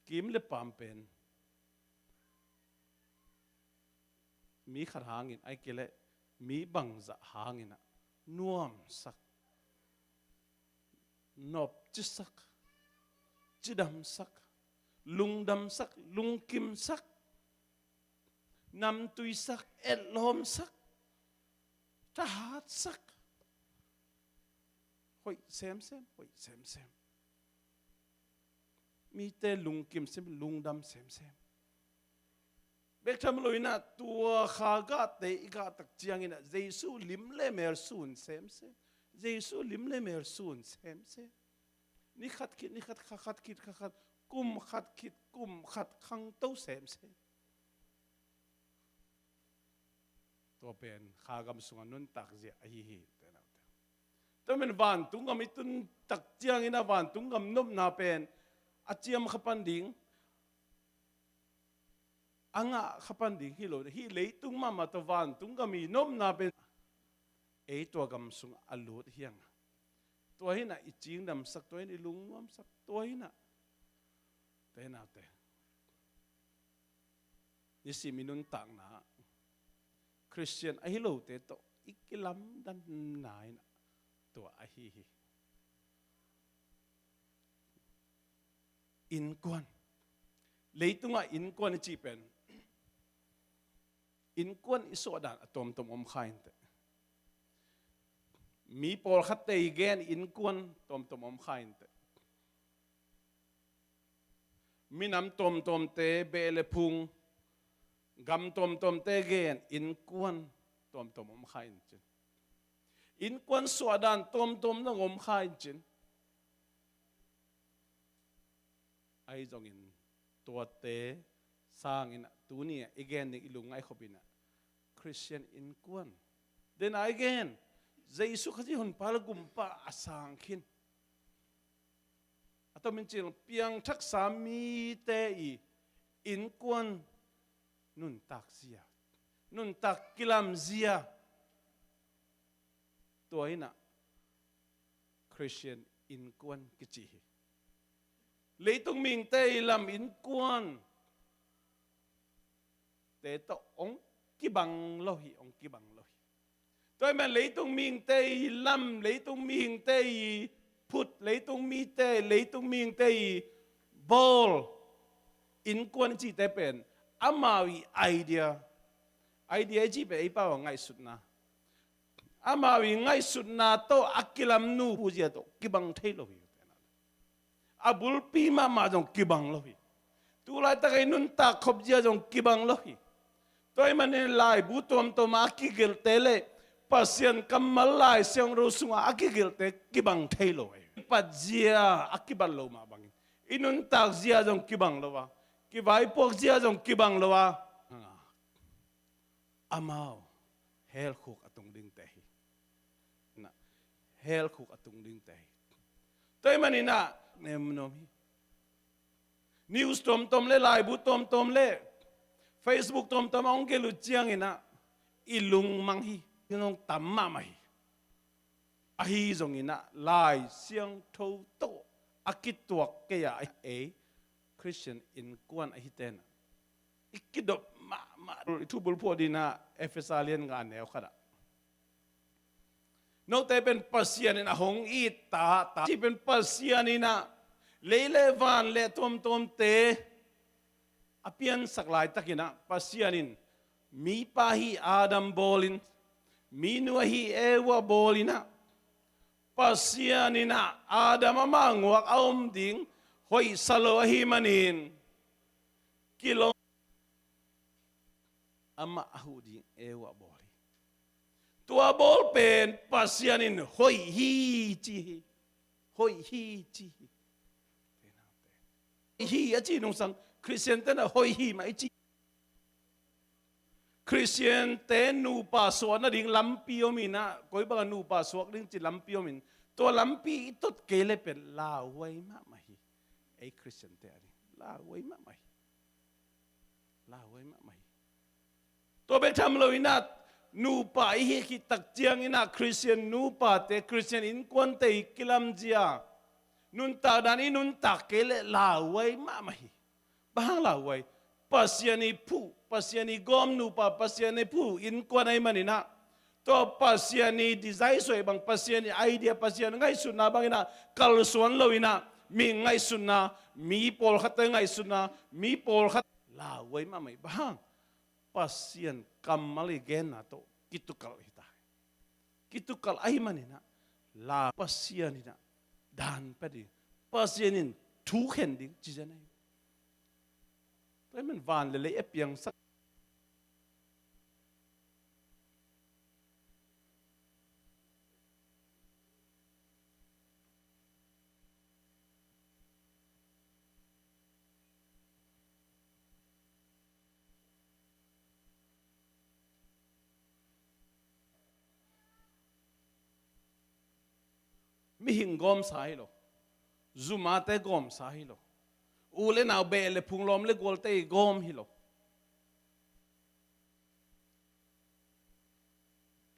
kim le pam pen mi khat hangin, ahih kei leh mi bangzah hangin ah nuamsak, nopcisak, cidamsak, lungdamsak, lungkimsak, namtuisak, etlawmsak, thahatsak, hoih semsem, hoih semsem. Mite lungkim sem, lungdam semsem. Bek tham lo in ah, tua Kha gahte i gah tak ciangin ah, Jesu lim le mel sun semsem. Jesu lim le mel sun semsem. Ni khat khit ni khat, kha khat khit kha khat, kum khat khit kum khat khangto semsem. Tua pen Kha gam sungah nuntak zia ahi hi, ute naute. Tua pen vantung gam i tun tak ciangin ah, vantung gam nopna pen a ciam kha pan ding, a ngah kha pan ding hi lo, hih leitung mahmah tawh vantung gam i nopna pen ei tua gam sungah a lut hi hang. Tua hi in ah i cingdamsak, tua hi in ah i lungnuamsak, tua hi in ah, ute naute, nisim i nuntakna ah Khristian ahi lote tawh i kilamdanna in ah tua ahi hi. Innkuan. Leitungah innkuan i cih pen, innkuan i suahdan a tuamtuam om kha inteh. Mi pawlkhatte i gen innkuan tuamtuam om kha inteh. Minam tuamtuamte, beh le phung, gam tuamtuamte gen innkuan tuamtuam om kha in cin. Innkuan suahdan tuamtuam zong om kha in cin. Ahi zongin tuate sangin ah tuni ah i gen ding i lungngaih khop in ah Khristian innkuan. Then again, Jesu Khazih honpa le gumpa a sang khin. A tomin cil piangthaksa mite i innkuan nuntak zia, nuntak kilam zia. Tua in ah Khristian innkuan kici hi. Leitung mihingte i lam innkuan te tawh hong kibang lo hi, hong kibang lo hi. Tua ahih man leitung mihingte i lam, leitung mihingte i phut, leitung mite, leitung mihingte i Bawl, innkuan i cihte pen amau i idea, idea i cih pen ei pau a ngaihsutna. Amau i ngaihsutna tawh a kilam nupu zia tawh kibang thei lo hi. A bulpi mahmah zong kibang lo hi. Tulaitak a i nuntak khop zia zong kibang lo hi. Tua ahih manin laibu tuamtuam a kigelhte le Pasian kammal Lai Siangtho sungah a kigelhte kibang thei lo hi. Pat zia a kibat lo mah bangin i nuntak zia zong kibang lo a, kivaipuak zia zong kibang lo a, amau hell khuk a tung dingte hi. Na, hell khuk a tung dingte hi. Tua ahih manin ah nem nuam hi. News tuamtuam le laibu tuamtuam le Facebook tuamtuam a hong gelh uh ciangin ah i lungmang hi. I lung tam mahmah hi. Ahi zongin ah Lai Siangtho tawh a kituak kei a ei Khristian innkuan ahi ten ah i kidop mahmah. I thubulphuh ding ah Efesa lian nga neu khat ah, note pen Pasian in a hong it ta, ta, cih pen Pasian in ah lei le van le tuamtuamte a piansak laitakin ah Pasian in mipa ahi Adam bawlin, minu ahi Eva bawlin ah, Pasian in ah Adam ama nguak a om ding, hoihsa lo ahih manin kilawm, amah a huh ding Eva bawl hi. Tua bawl pen Pasian in hoih hi ci hi. Hoih hi ci hi. Hoih hi a cih nungsang Khristian ten ah hoih hi mah i ci. Khristian te nupa suah nading lampi om in ah, koi bang a nupa suak ding ci lampi om in, tua lampi i tot kei le pen lauhuai mahmah hi. Ei Khristian te a ding lauhuai mahmah hi. Lauhuai mahmah hi. Tua bek tham lo in ah, nupa i hih khit tak ciangin ah Khristian nupate, Khristian innkuante i kilamzia, nuntak dan i nuntak kei le lauhuai mahmah hi. Bang hang lauhuai? Pasian i phuh, Pasian i gawm nupa, Pasian i phuh innkuan ahih manin ah, tua Pasian i design suai bang, Pasian i idea, Pasian ngaihsutna bangin ah kalsuan lo in ah, mi ngaihsutna, mi pawlkhatte ngaihsutna, mi pawlkhat lauhuai mahmah hi. Bang hang? Pasian kammal i genna tawh kitukalh hi ta hi. Kitukalh ahih manin ah, la Pasian in ah dan pia ding, Pasian in thu khen ding ci zen ahi. Tua ahih man van le lei a piangsak Mihing gawmsa hi lo. Zumate gawmsa hi lo. U le nau, beh le phung, lawm le gualte i gawm hi lo.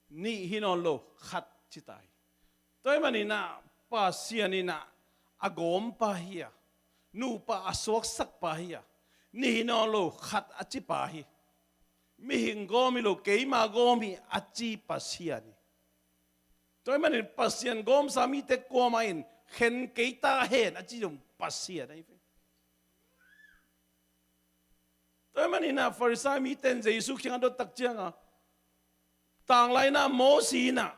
Nih hi nawn lo, khat ci ta hi. Tua ahih manin ah Pasian in ah a gawmpa hi a, nupa a suaksakpa hi a, nih hi nawn lo, khat a cipa hi. Mihing gawm hi lo, keima gawm hi a ci Pasian hi. Tua ahih manin Pasian gawmsa mite kuamah in khen kei ta hen a ci zong Pasian ahi ve. Tua ahih manin ah Farisai mite in Jesu kiang a dot tak ciangin, tanglai in ah Mosi in ah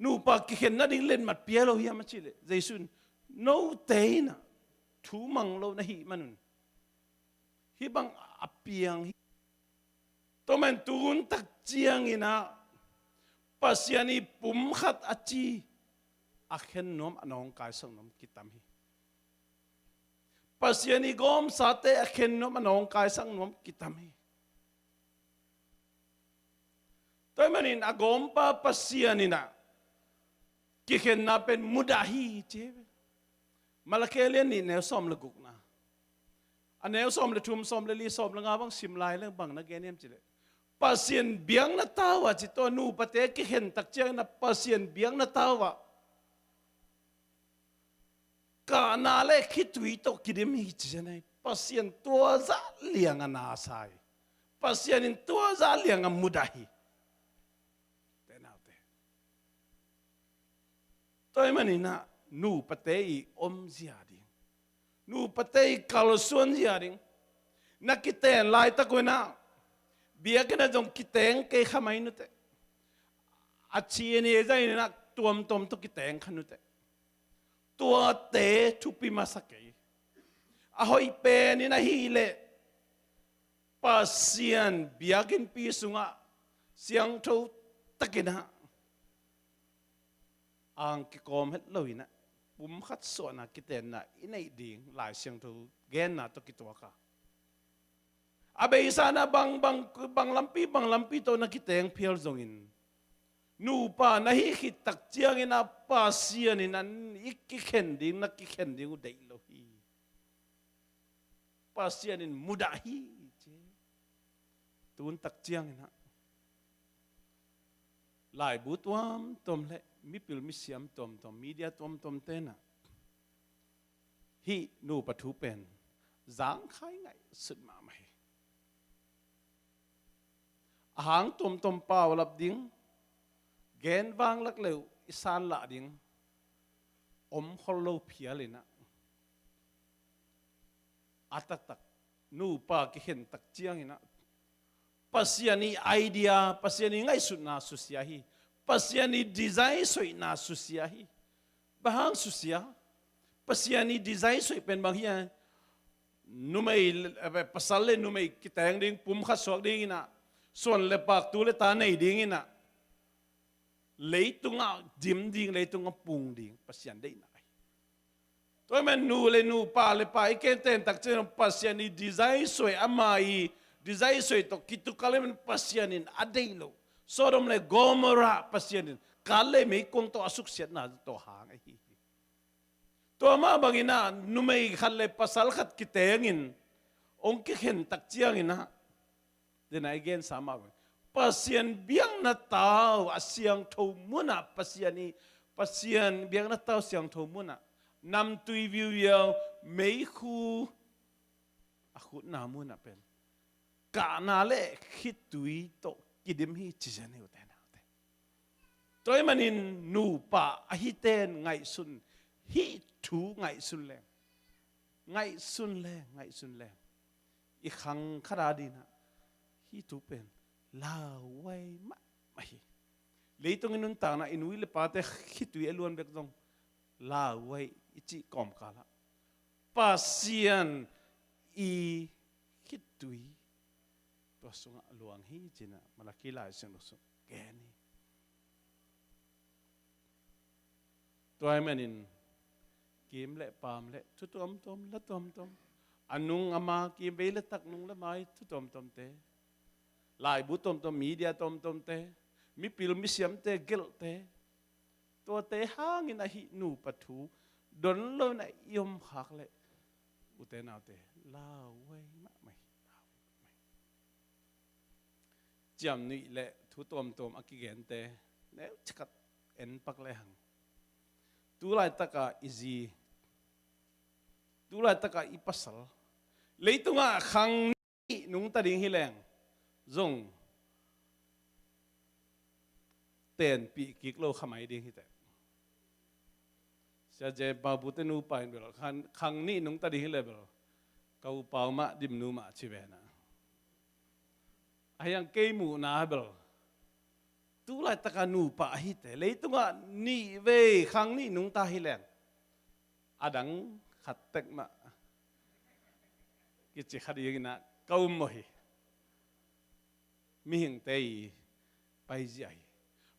nupa kikhen nading letmat pia lo hiam a cih leh, Jesu in, note in ah thu mang lo na hih manun hih bang a piang hi. Tua man tun tak ciangin ah Pasian i pum khat a ci, a khen nuam, a nawngkaisak nuam kitam hi. Pasian i gawmsate a khen nuam, a nawngkaisak nuam kitam hi. Tua ahih manin a gawmpa Pasian in ah kikhenna pen mudah hi ci hi ve. Malakhi lian nih neu sawm le gukna, a neu sawm le thum, sawm le li, sawm le nga bang sim lai leng bang na gen hiam cih leh, Pasian biakna tau a ci, tua nupate kikhen tak ciangin ah Pasian biakna tau a kahna le khitui tawh kidim hi ci zen ahi. Pasian tua zah liang a nasa hi. Pasian in tua zah liang a mudah hi. Te naute, tua ahih manin ah nupate i omzia ding, nu, Patei kalsuan zia ding. Na kiten laitak uh inah, biakinn ah zong kiteng kei kha mai nuteh. A ci ni ei zai inah tuamtuam tawh kiteng kha nuteh. Tuate thupi masa kei. A hoih pen in ahih leh Pasian biakinnpi sungah siangtho takinah ang kikawm het lo inah pumkhat suahna kitenna i neih ding Lai Siangtho genna tawh kituak a, a beisa na bang, bang, bang lampi, bang lampi tawh na kiteng phial zongin, nupa na hih khit tak ciangin ah Pasian in an i kikhen ding, na kikhen ding uh deih lo hi. Pasian in mudah hi, ci. Tun tak ciangin ah laibu tuamtuam le mipil misiam tuamtuam, media tuamtuam tenah hih nupa thu pen zangkhai ngaihsut mahmah hi. A hang tuamtuam paulap ding, gen vanglak le uh i sanlah ding om khol lo phial inah, a taktak nupa kikhen tak ciangin ah Pasian i idea, Pasian i ngaihsutna susia hi. Pasian i design soihna susia hi. Bang hang susia? Pasian i design soih pen bang hi a, numei, eh, pasal le numei kiteng ding, pumkhat suak ding inah, suan le pak, tu le ta nei ding inah, leitungah dim ding, leitungah pung ding Pasian deihna hi. Tua ahih manin nu le nu, pa le pa i kenten tak ciangin Pasian i design suai, ama i design suai tawh kitukal ahih manin Pasian in a deih lo. Sodom le Gomorrah Pasian in kal le meikuang tawh a suksiatna tawh hang ahi hi. Tua mah bangin ah numei khat le pasal khat kitengin hong kikhen tak ciangin ah, den a i gensa mah bang, Pasian biakna tau a siangtho munah, Pasian i, Pasian biakna tau siangtho munah, namtui viuviau, meikhu a khutna munah pen kahna le khitui tawh kidim hi, ci zen hi, ute naute. Tua ahih manin nupa ahi ten ngaihsun, hih thu ngaihsun leng, ngaihsun leng, ngaihsun leng, i khang khat a dinah hih thu pen lauhuai mahmah hi. Leitung i nuntakna, i nu i le pate khitui a luan bek zong lauhuai i cih kawmkalah Pasian i khitui tua sungah luang hi, cinah Malakhi Lai Siangtho sung gen hi. Tua ahih manin kim le paam le thu tuamtuam, la tuamtuam, a nung a ma, kimvei le tak, nung le mai thu tuamtuamte, laibu tuamtuam, media tuamtuamte, mipil misiamte gelhte, tuate hangin ahih nupa thu don lo in a i om khak leh, ute naute, lauhuai mahmah hi, lauhuai mahmah hi. Ciamnuih le thu tuamtuam a kigente neuchikhat en pak lehang, tu laitaka i zi, tu laitaka i pasal, leitungah khang nih nungta ding hi leng zong tenpih kik lo kha mai ding hi teh. Sia J. Pau Bute nupa in bel khang, khang nih nungta ding hi le bel ka u Pau mah, Dimnu mah ci ve na. Ahi hang kei muhna bel tu laitaka nupa ahi teh, leitungah nih vei khang nih nungta hi leng a dang khat tek mah kici kha dingin ah ka um mawh hi. Mihingte i paizia hi.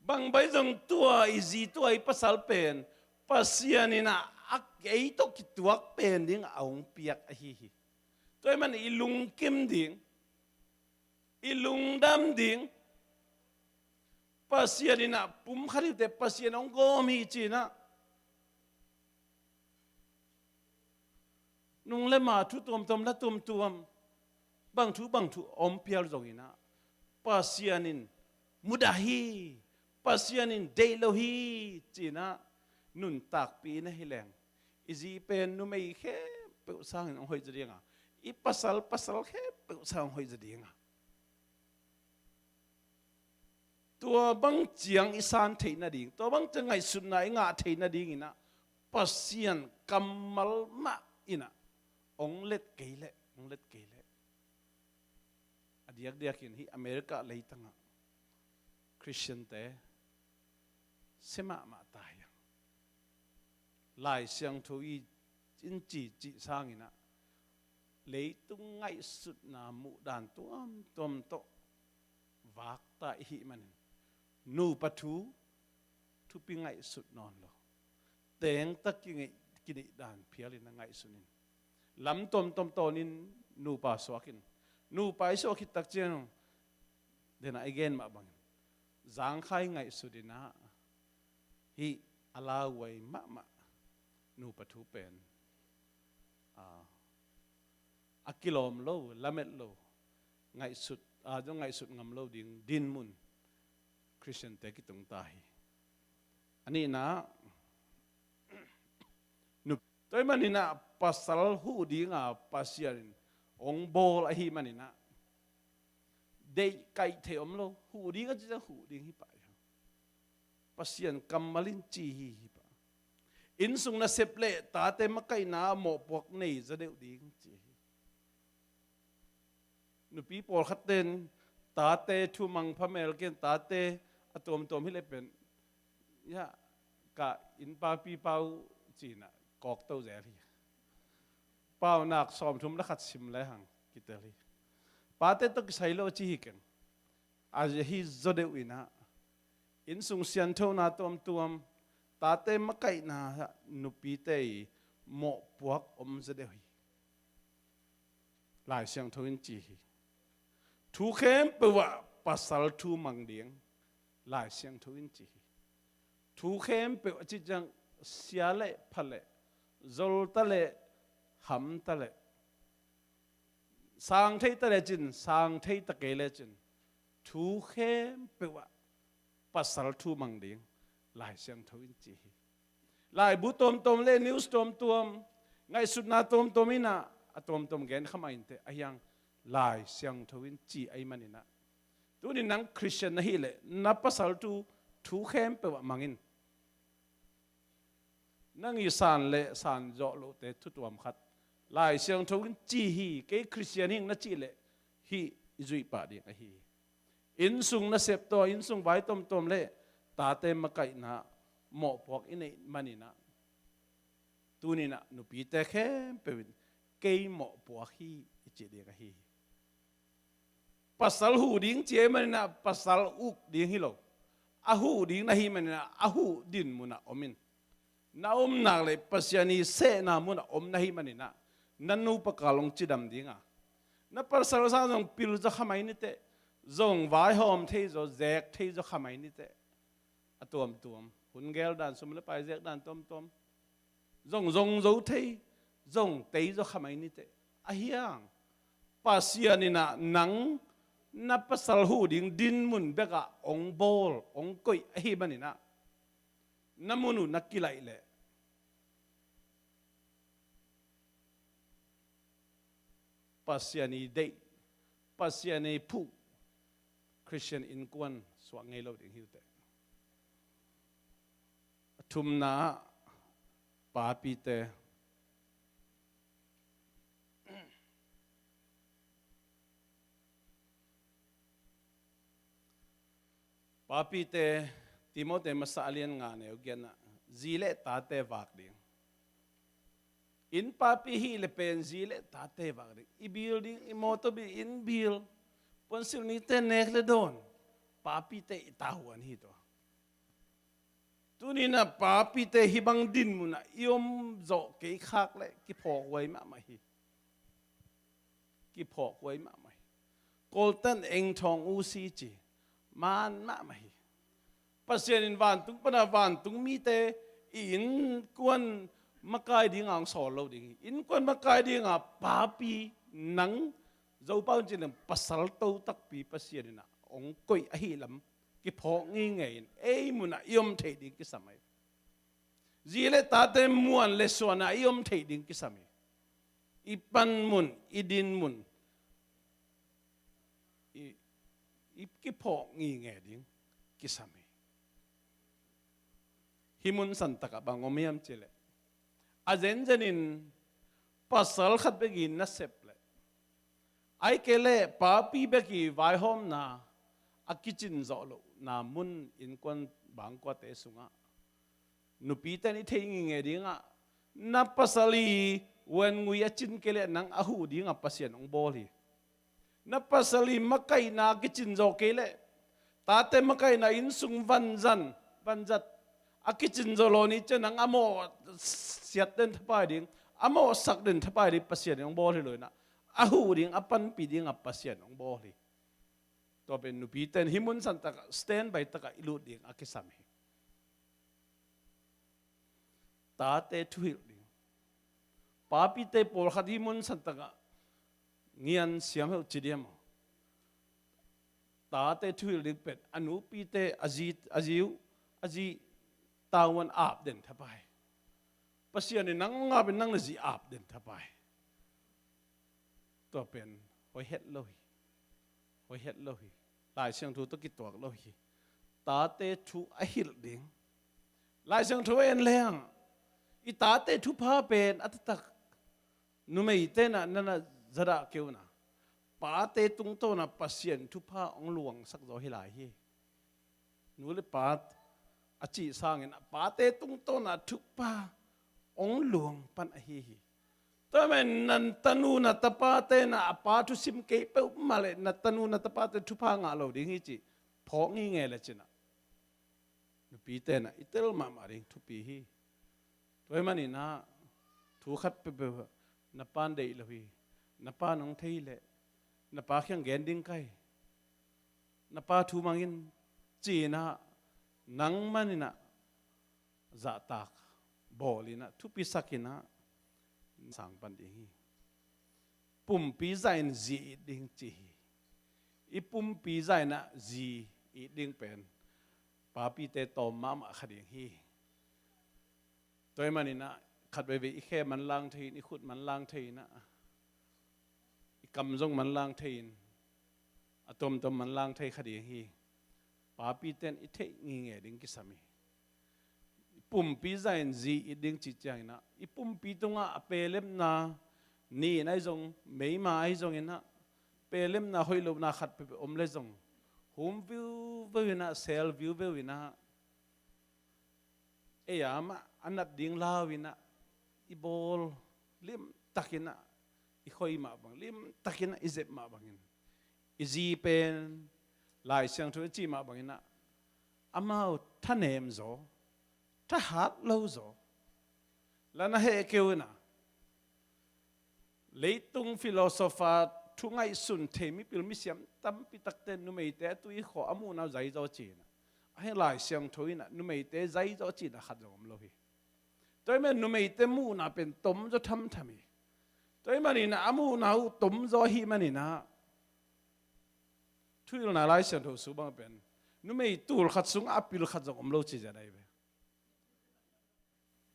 Bang bai zong tua i zi, tua i pasal pen Pasian in ah a, ei tawh kituak pen ding a hong piak ahi hi. Tua ahih man i lungkim ding, i lungdam ding, Pasian in ah pumkhat hi teh, Pasian hong gawm hi ci-in ah, nung le ma thu tuamtuam, la tuamtuam, bang thu bang thu a om phial zongin ah, Pasian in mudah hi, Pasian in deih lo hi ci-in ah nuntakpih in ahi leng, i zi pen numei khempeuh sangin hong hoih zaw ding a, i pasal, pasal khempeuh sang hong hoih zaw ding a. Tua bang ciang i san theih nading, tua bang ciang ngaihsutna i ngah theih nadingin ah, Pasian kammal mah in ah Ong let kei leh, ong let kei leh, a diakdiakin hih America leitangah Khristiante sia mahmah ta hiang. Lai Siangtho i in ci cih sanginah leitung ngaihsutna muhdan tuamtuam tawh vakta i hih manin nupa thu thupi ngaihsut nawn lo. Tengtak kingeih, kinihdan phialin a ngaihsun in. Lam tuamtuam tawnin nupa suakin. Nupa i suak khittak ciang denah i gen mah bangin zangkhai ngaihsut inah hih a lauhuai mahmah nupa thu pen a, a kilawm lo, lamet lo, ngaihsut, a, zong ngaihsut ngam lo ding dinmun Khristiante kitung ta hi. A nihna, nupi tua i maninah pasal huh dinga Pasian in ong bawl ahi maninah deih kaih theih om lo, huh ding a ci ciang huh ding hi pah hi. Pasian kammal in ci hi hi pah. Innsung nasep le tate makaihna mawhpuak nei zaw deuh ding ci hi. Nupi pawlkhatte in tate thu mangpha mel ken tate a tuamtuam hi le pen, ya, ka inn papi pau cinah kawkto zel hi. Paunak sawmthum le khat sim le hang kitel hi. Pate tawh kisai lo ci hi keng. A hi zaw deuh inah innsung sianthona tuamtuam, tate makaihna nupite i mawhpuak om zaw deuh hi. Lai Siangtho in ci hi. Thu khempeuh ah pasal thu mang ding Lai Siangtho in ci hi. Thu khempeuh a ci ciang sia le pha le zol ta le ham ta le sang thei ta le cin, sang thei ta kei le cin, thu khempeuh ah pasal thu mang ding Lai Siangtho in ci hi. Laibu tuamtuam le news tuamtuam, ngaihsutna tuamtuam inah a tuamtuam gen kha mah inteh, a hiang Lai Siangtho in ci ahi maninah tuni nang Khristian na hih leh na pasal thu, thu khempeuh ah mangin. Nang i san le san zawh lohte thutuam khat Lai Siangtho in ci hi, kei Khristian hing na cih leh hih i zuih pah ding ahi hi. Innsung nasep tawh, innsung vai tuamtuam le tate makaihna mawhpuak i neih maninah tuninah nupite khempeuh in kei mawhpuak hi i cih ding ahi hi. Pasal huh ding ci ahi maninah pasal uk ding hi lo. A huh ding na hi maninah a huh din munah om in. Na om nak le Pasian i sehna munah om na hi maninah na nupa kal hong cidam dinga, na pasal sang zong pil zaw kha mai niteh, zong vaihawm thei zaw, zek thei zaw kha mai niteh. A tuamtuam hun gel dan, sum le pai zek dan tuamtuam zong zong zo thei, zong tei zaw kha mai niteh. A hiang Pasian inah nang na pasal huh ding dinmun bekah hong bawl, hong koih ahi maninah na mun uh na kilaih leh Pasian i deih, Pasian i phuh Khristian innkuan suak ngei lo ding hi uh teh. A thumna ah papite. Papite, Timoti masa a lian nga neu giatna, zi le tate vak ding. Inn papi hih le pen zi le tate vak ding. I bil ding, i mawtaw bil, inn bil, puansilh nite nek le dawn, papite i tahuan hi tua. Tuninah papite hih bang dinmunah i om zawh kei khak le kiphawkhuai mahmah hi. Kiphawkhuai mahmah hi. Koltan engthawng usi ci man mahmah hi. Pasian in vantung pana vantung mite i innkuan makai dinga hong sawl lo ding hi. Innkuan makai dinga papi nang Zopau in ci leng pasal to takpi Pasian inah hong koih ahi lam kiphawk ngeingei in ei munah i om theih ding kisam ahi. Zi le tate muan le suanah i om theih ding kisam hi. I panmun, i dinmun, i, i kiphawk ngingei ding kisam hi. Hih mun santakah bang om hiam cileh, a zenzenin pasal khat bek i nasep leh, ahih kei leh papi bek i vaihawmna, a kicin zawh lohna mun, innkuan bangkuate sungah nupite in i theih ngingei dingah, na pasal i wengui a cin kei leh nang a huh dingah Pasian hong bawl hi. Na pasal i makaihna a kicin zawh kei leh, tate makaihna, innsung vanzan, vanzat a kicin zawh lo ni ciang nang a mawh siat den thapai ding, a mawh sak den thapai ding Pasian hong bawl hi lo inah, a huh ding, a panpih dingah Pasian hong bawl hi. Tua pen nupite in hih mun san takah, standby takah i lut ding a kisam hi. Tate thuhilh ding. Papite pawlkhat hih mun san takah ngian siam heuh ci diam aw. Tate thuhilh ding pen a nupite, a zi, a zi uh, a zi tavuan ap den thapai. Pasian in nang ngapin nang na zi ap den thapai. Tua pen hoih het lo hi. Hoih het lo hi. Lai Siangtho tawh kituak lo hi. Tate thu a hilh ding. Lai Siangtho en leng, i tate thupha pen a taktak numeite inah na na zadah kei unah, pate tungtawnah Pasian thupha hong luangsak zaw hi lai hi. Nu le pa a cih sangin a pate tungtawnah thupha hong luang pan ahi hi. Tua ahih manin na tanu na tapate inah a pa thusim kei peuhmah leh na tanu na tapate thupha ngah lo ding hi cih phawk ngingei le cinah, nupite inah i tel mahmah ding thupi hi. Tua ahih maninah thu khat peuhpeuh na pa'n deih lo hi. Na pa'n hong thei leh na pa kiang gen ding ka hi. Na pa thu mang in, ci-inah nang maninah zahtak bawl inah, thupisak inah sang pan ding hi. Pumpi zahin zi it ding ci hi. I pumpi zahinah zi it ding pen papite tawm mahmah kha ding hi. Tua ahih maninah khat veivei i khe manlang thei in, i khut manlang thei inah, i kam zong manlang thei in, a tuamtuam manlang thei kha ding hi. Papite in i theih ngingei ding kisam hi. I pumpi zahin zi it ding cih cianginah, i pumpi tungah a pelemna, nin ahi zong, meima ahi zonginah, pelemna, hoih lohna khat peuhpeuh om le zong, hum viuveu inah, sel viuveu inah, ei a mah a nat ding lau inah i bawl, limtakinah i khoi mah bang, limtakinah i zep mah bangin, i zi pen Lai Siangtho in cih mah banginah amau thanem zaw, thahat lo zaw, la na heh kei unah, leitung philosopher, thu ngaihsun thei mipil misiam tampi takte in numeite a tui khawh, a muhna uh zai zaw ci inah, ahi Lai Siangtho inah numeite zai zaw cihna khat zong om lo hi. Tua ahih manin numeite muhna pen tomzaw thamtham hi. Tua ahih maninah a muhna uh tomzaw ahih maninah, thuhilhna Lai Siangtho sung bang pen numei tul khat sungah a pil khat zong om lo ci ziau ahi ve.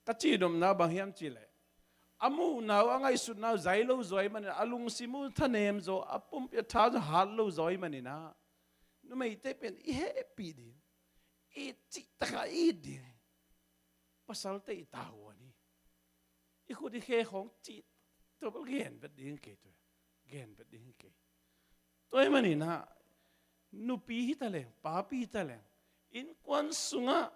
Ka cihnopna bang hiam cihleh, a muhna uh, a ngaihsutna uh zai lo zaw ahih maninah, a lungsim uh thanem zaw, a pumpi a tha zaw hat lo zaw ahih maninah, numeite pen i hehpih ding, i cihtakah i it ding, pasalte i tavuan hi. I khut i khe khawng cih, tua bel gen vet ding hi kei, tua gen vet ding hi kei. Tua ahih maninah nupi hi taleng, papi hi taleng, innkuan sungah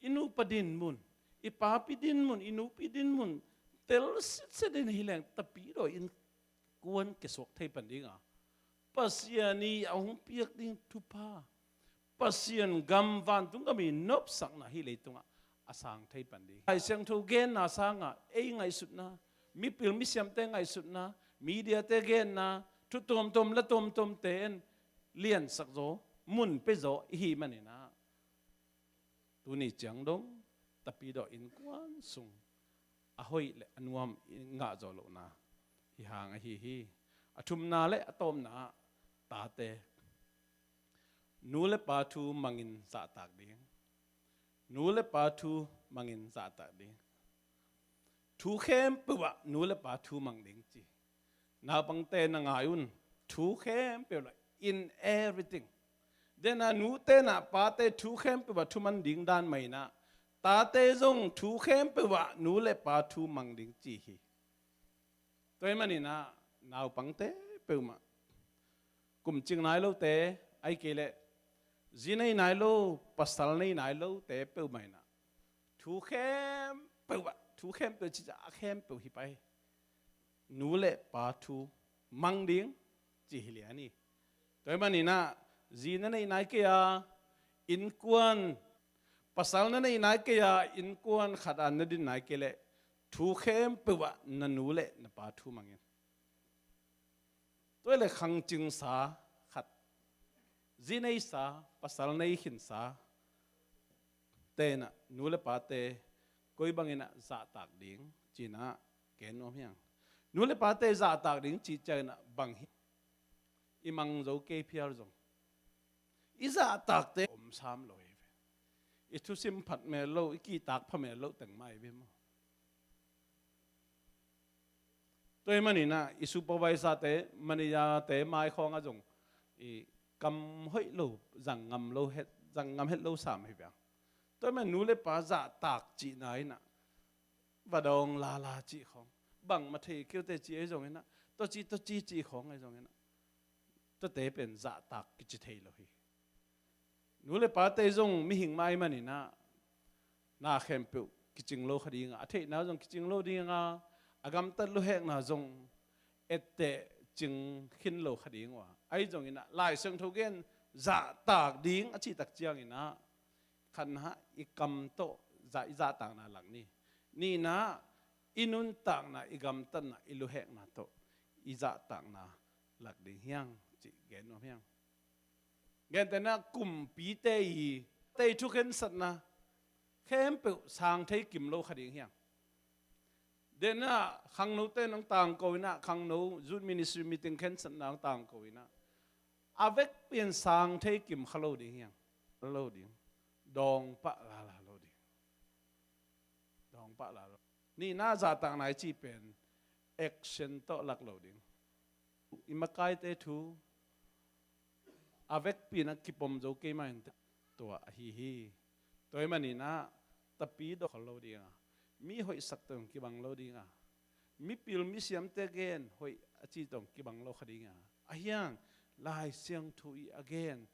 i nupa dinmun, i papi dinmun, i nupi dinmun tel sitset in hileng, Tapidaw innkuan kisuak thei pan dinga, Pasian i a hong piak ding thupha, Pasian gam, vantung gam i nopsakna hih leitungah a sang thei pan ding. Lai Siangtho genna sangah ei ngaihsutna, mipil misiamte ngaihsutna, mediate genna, thu tuamtuam la tuamtuamte in liansak zaw, mun pia zaw i hih maninah, tuni ciang dong Tapidaw innkuan sung a hoih le a nuam i ngah zawh lohna hi hang ahi hi. A thumna le a tawpna ah, tate, nu le pa thu mangin zahtak ding. Nu le pa thu mangin zahtak ding. Thu khempeuh ah nu le pa thu mang ding ci. Naupangte na ngai un, thu khempeuh lah, in everything. Dena nute na pate thu khempeuh ah thu man ding dan mah inah, tate zong thu khempeuh ah nu le pa thu mang ding ci hi. Tua ahih maninah naupangte peuhmah, kumcing nai lote, ahih kei leh zi nei nai lo, pasal nei nai lote peuhmah inah thu khempeuh ah, thu khempeuh cih ciang a khempeuh hi pah hi. Nu le pa thu mang ding cih hi lian hi. Tua ahih maninah zi na neih nai kei a, innkuan, pasal na neih nai kei a, innkuan khat ah na din nai kei leh thu khempeuh ah na nu le na pa thu mang in. Tua le khangcingsa khat, zi neisa, pasal nei khinsa te inah nu le pate koi bangin ah zahtak ding ci-in ah gen nuam hiang. Nu le pate zahtak ding cih ciang inah bang hi, i mang zo kei phial zong i zahtakte om sam lo hi ve. I thusim phat mel lo, i kihtak pha mel lo teng mah hi ve maw. Tua ahih maninah i supervisor-te, manager-te mai khawngah zong i kam hoih lo, zang ngam lo het, zang ngam het lo sam hi ve. Tua ahih manin nu le pa zahtak cihna inah va dawng lala cih khawng, bangmah thei kei uh teh cih ahi zong inah, tua ci, tua ci cih khawng ahi zong inah, tuate pen zahtak kici thei lo hi. Nu le pate zong mihing mah ahih maninah na khempeuh kicing lo kha ding a, a theihna zong kicing lo ding a, a gamtat luhekna zong etteh cing khin lo kha ding uh a, ahi zong inah Lai Siangtho gen zahtak ding a cih tak ciang inah khatna i kam tawh zah, i zahtakna lak ni. Nihna, i nuntakna, i gamtatna, i luhekna tawh i zahtakna lak ding hiang cih gen nuam hiang. Gentehna kumpite i tei thukhensatna khempeuh sang thei kim lo kha ding hiang. Denah khangnote nang tangko inah, khangno youth ministry meeting khensatna nang tangko inah a vekpi in sang thei kim kha lo ding hiang. Lo ding. Dawngpah lala lo ding. Dawngpah lala lo. Nihna zahtakna i cih pen action tawh lak lo ding. I makaite thu a vekpi inah kipom zo kei mah inteh, tua ahi hi. Tua ahih maninah tapidaw khol lo ding a, mi hoihsak tawh kibang lo ding a, mipil misiamte gen hoih a cih tawh kibang lo kha ding a, ahi hang Lai Siangtho i a gen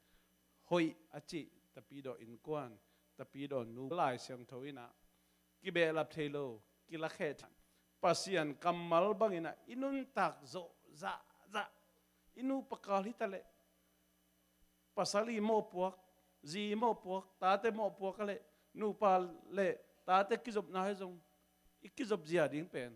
hoih a cih tapidaw innkuan, tapidaw nu Lai Siangtho inah kibehlap thei lo, kilakheh thei. Pasian kammal bang inah i nuntak zawh zahzah, i nupa kal hi ta leh, pasal i mawhpuak, zi i mawhpuak, tate mawhpuak a leh, nupa le tate kizopna hi zong i kizop zia ding pen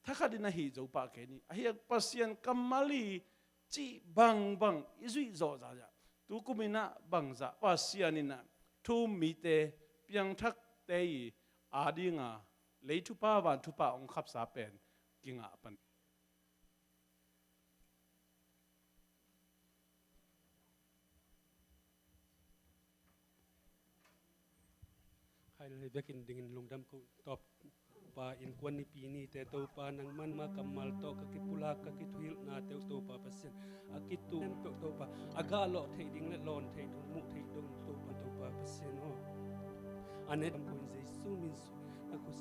thakhat in a hih zo pah kei ni. Ahi hang Pasian kammal i cih bangbang i zuih zawh zahzah, tukum inah bangzah Pasian inah thu-um mite, piangthakte i adinga lei thupha van thupha hong khapsa pen kingah pan. Khai lei vekin dingin lungdam ko Topa, innkuan nipi nite Topa, nangman ma kammal tawh ka kipulak, ka kithuhilhnate uh Topa Pasian, a kitu peuh Topa, a gah lawh theih ding le lawn theih ding, muh theih ding Topa, Topa Pasian aw. A net am ko in Jesu min su, na khus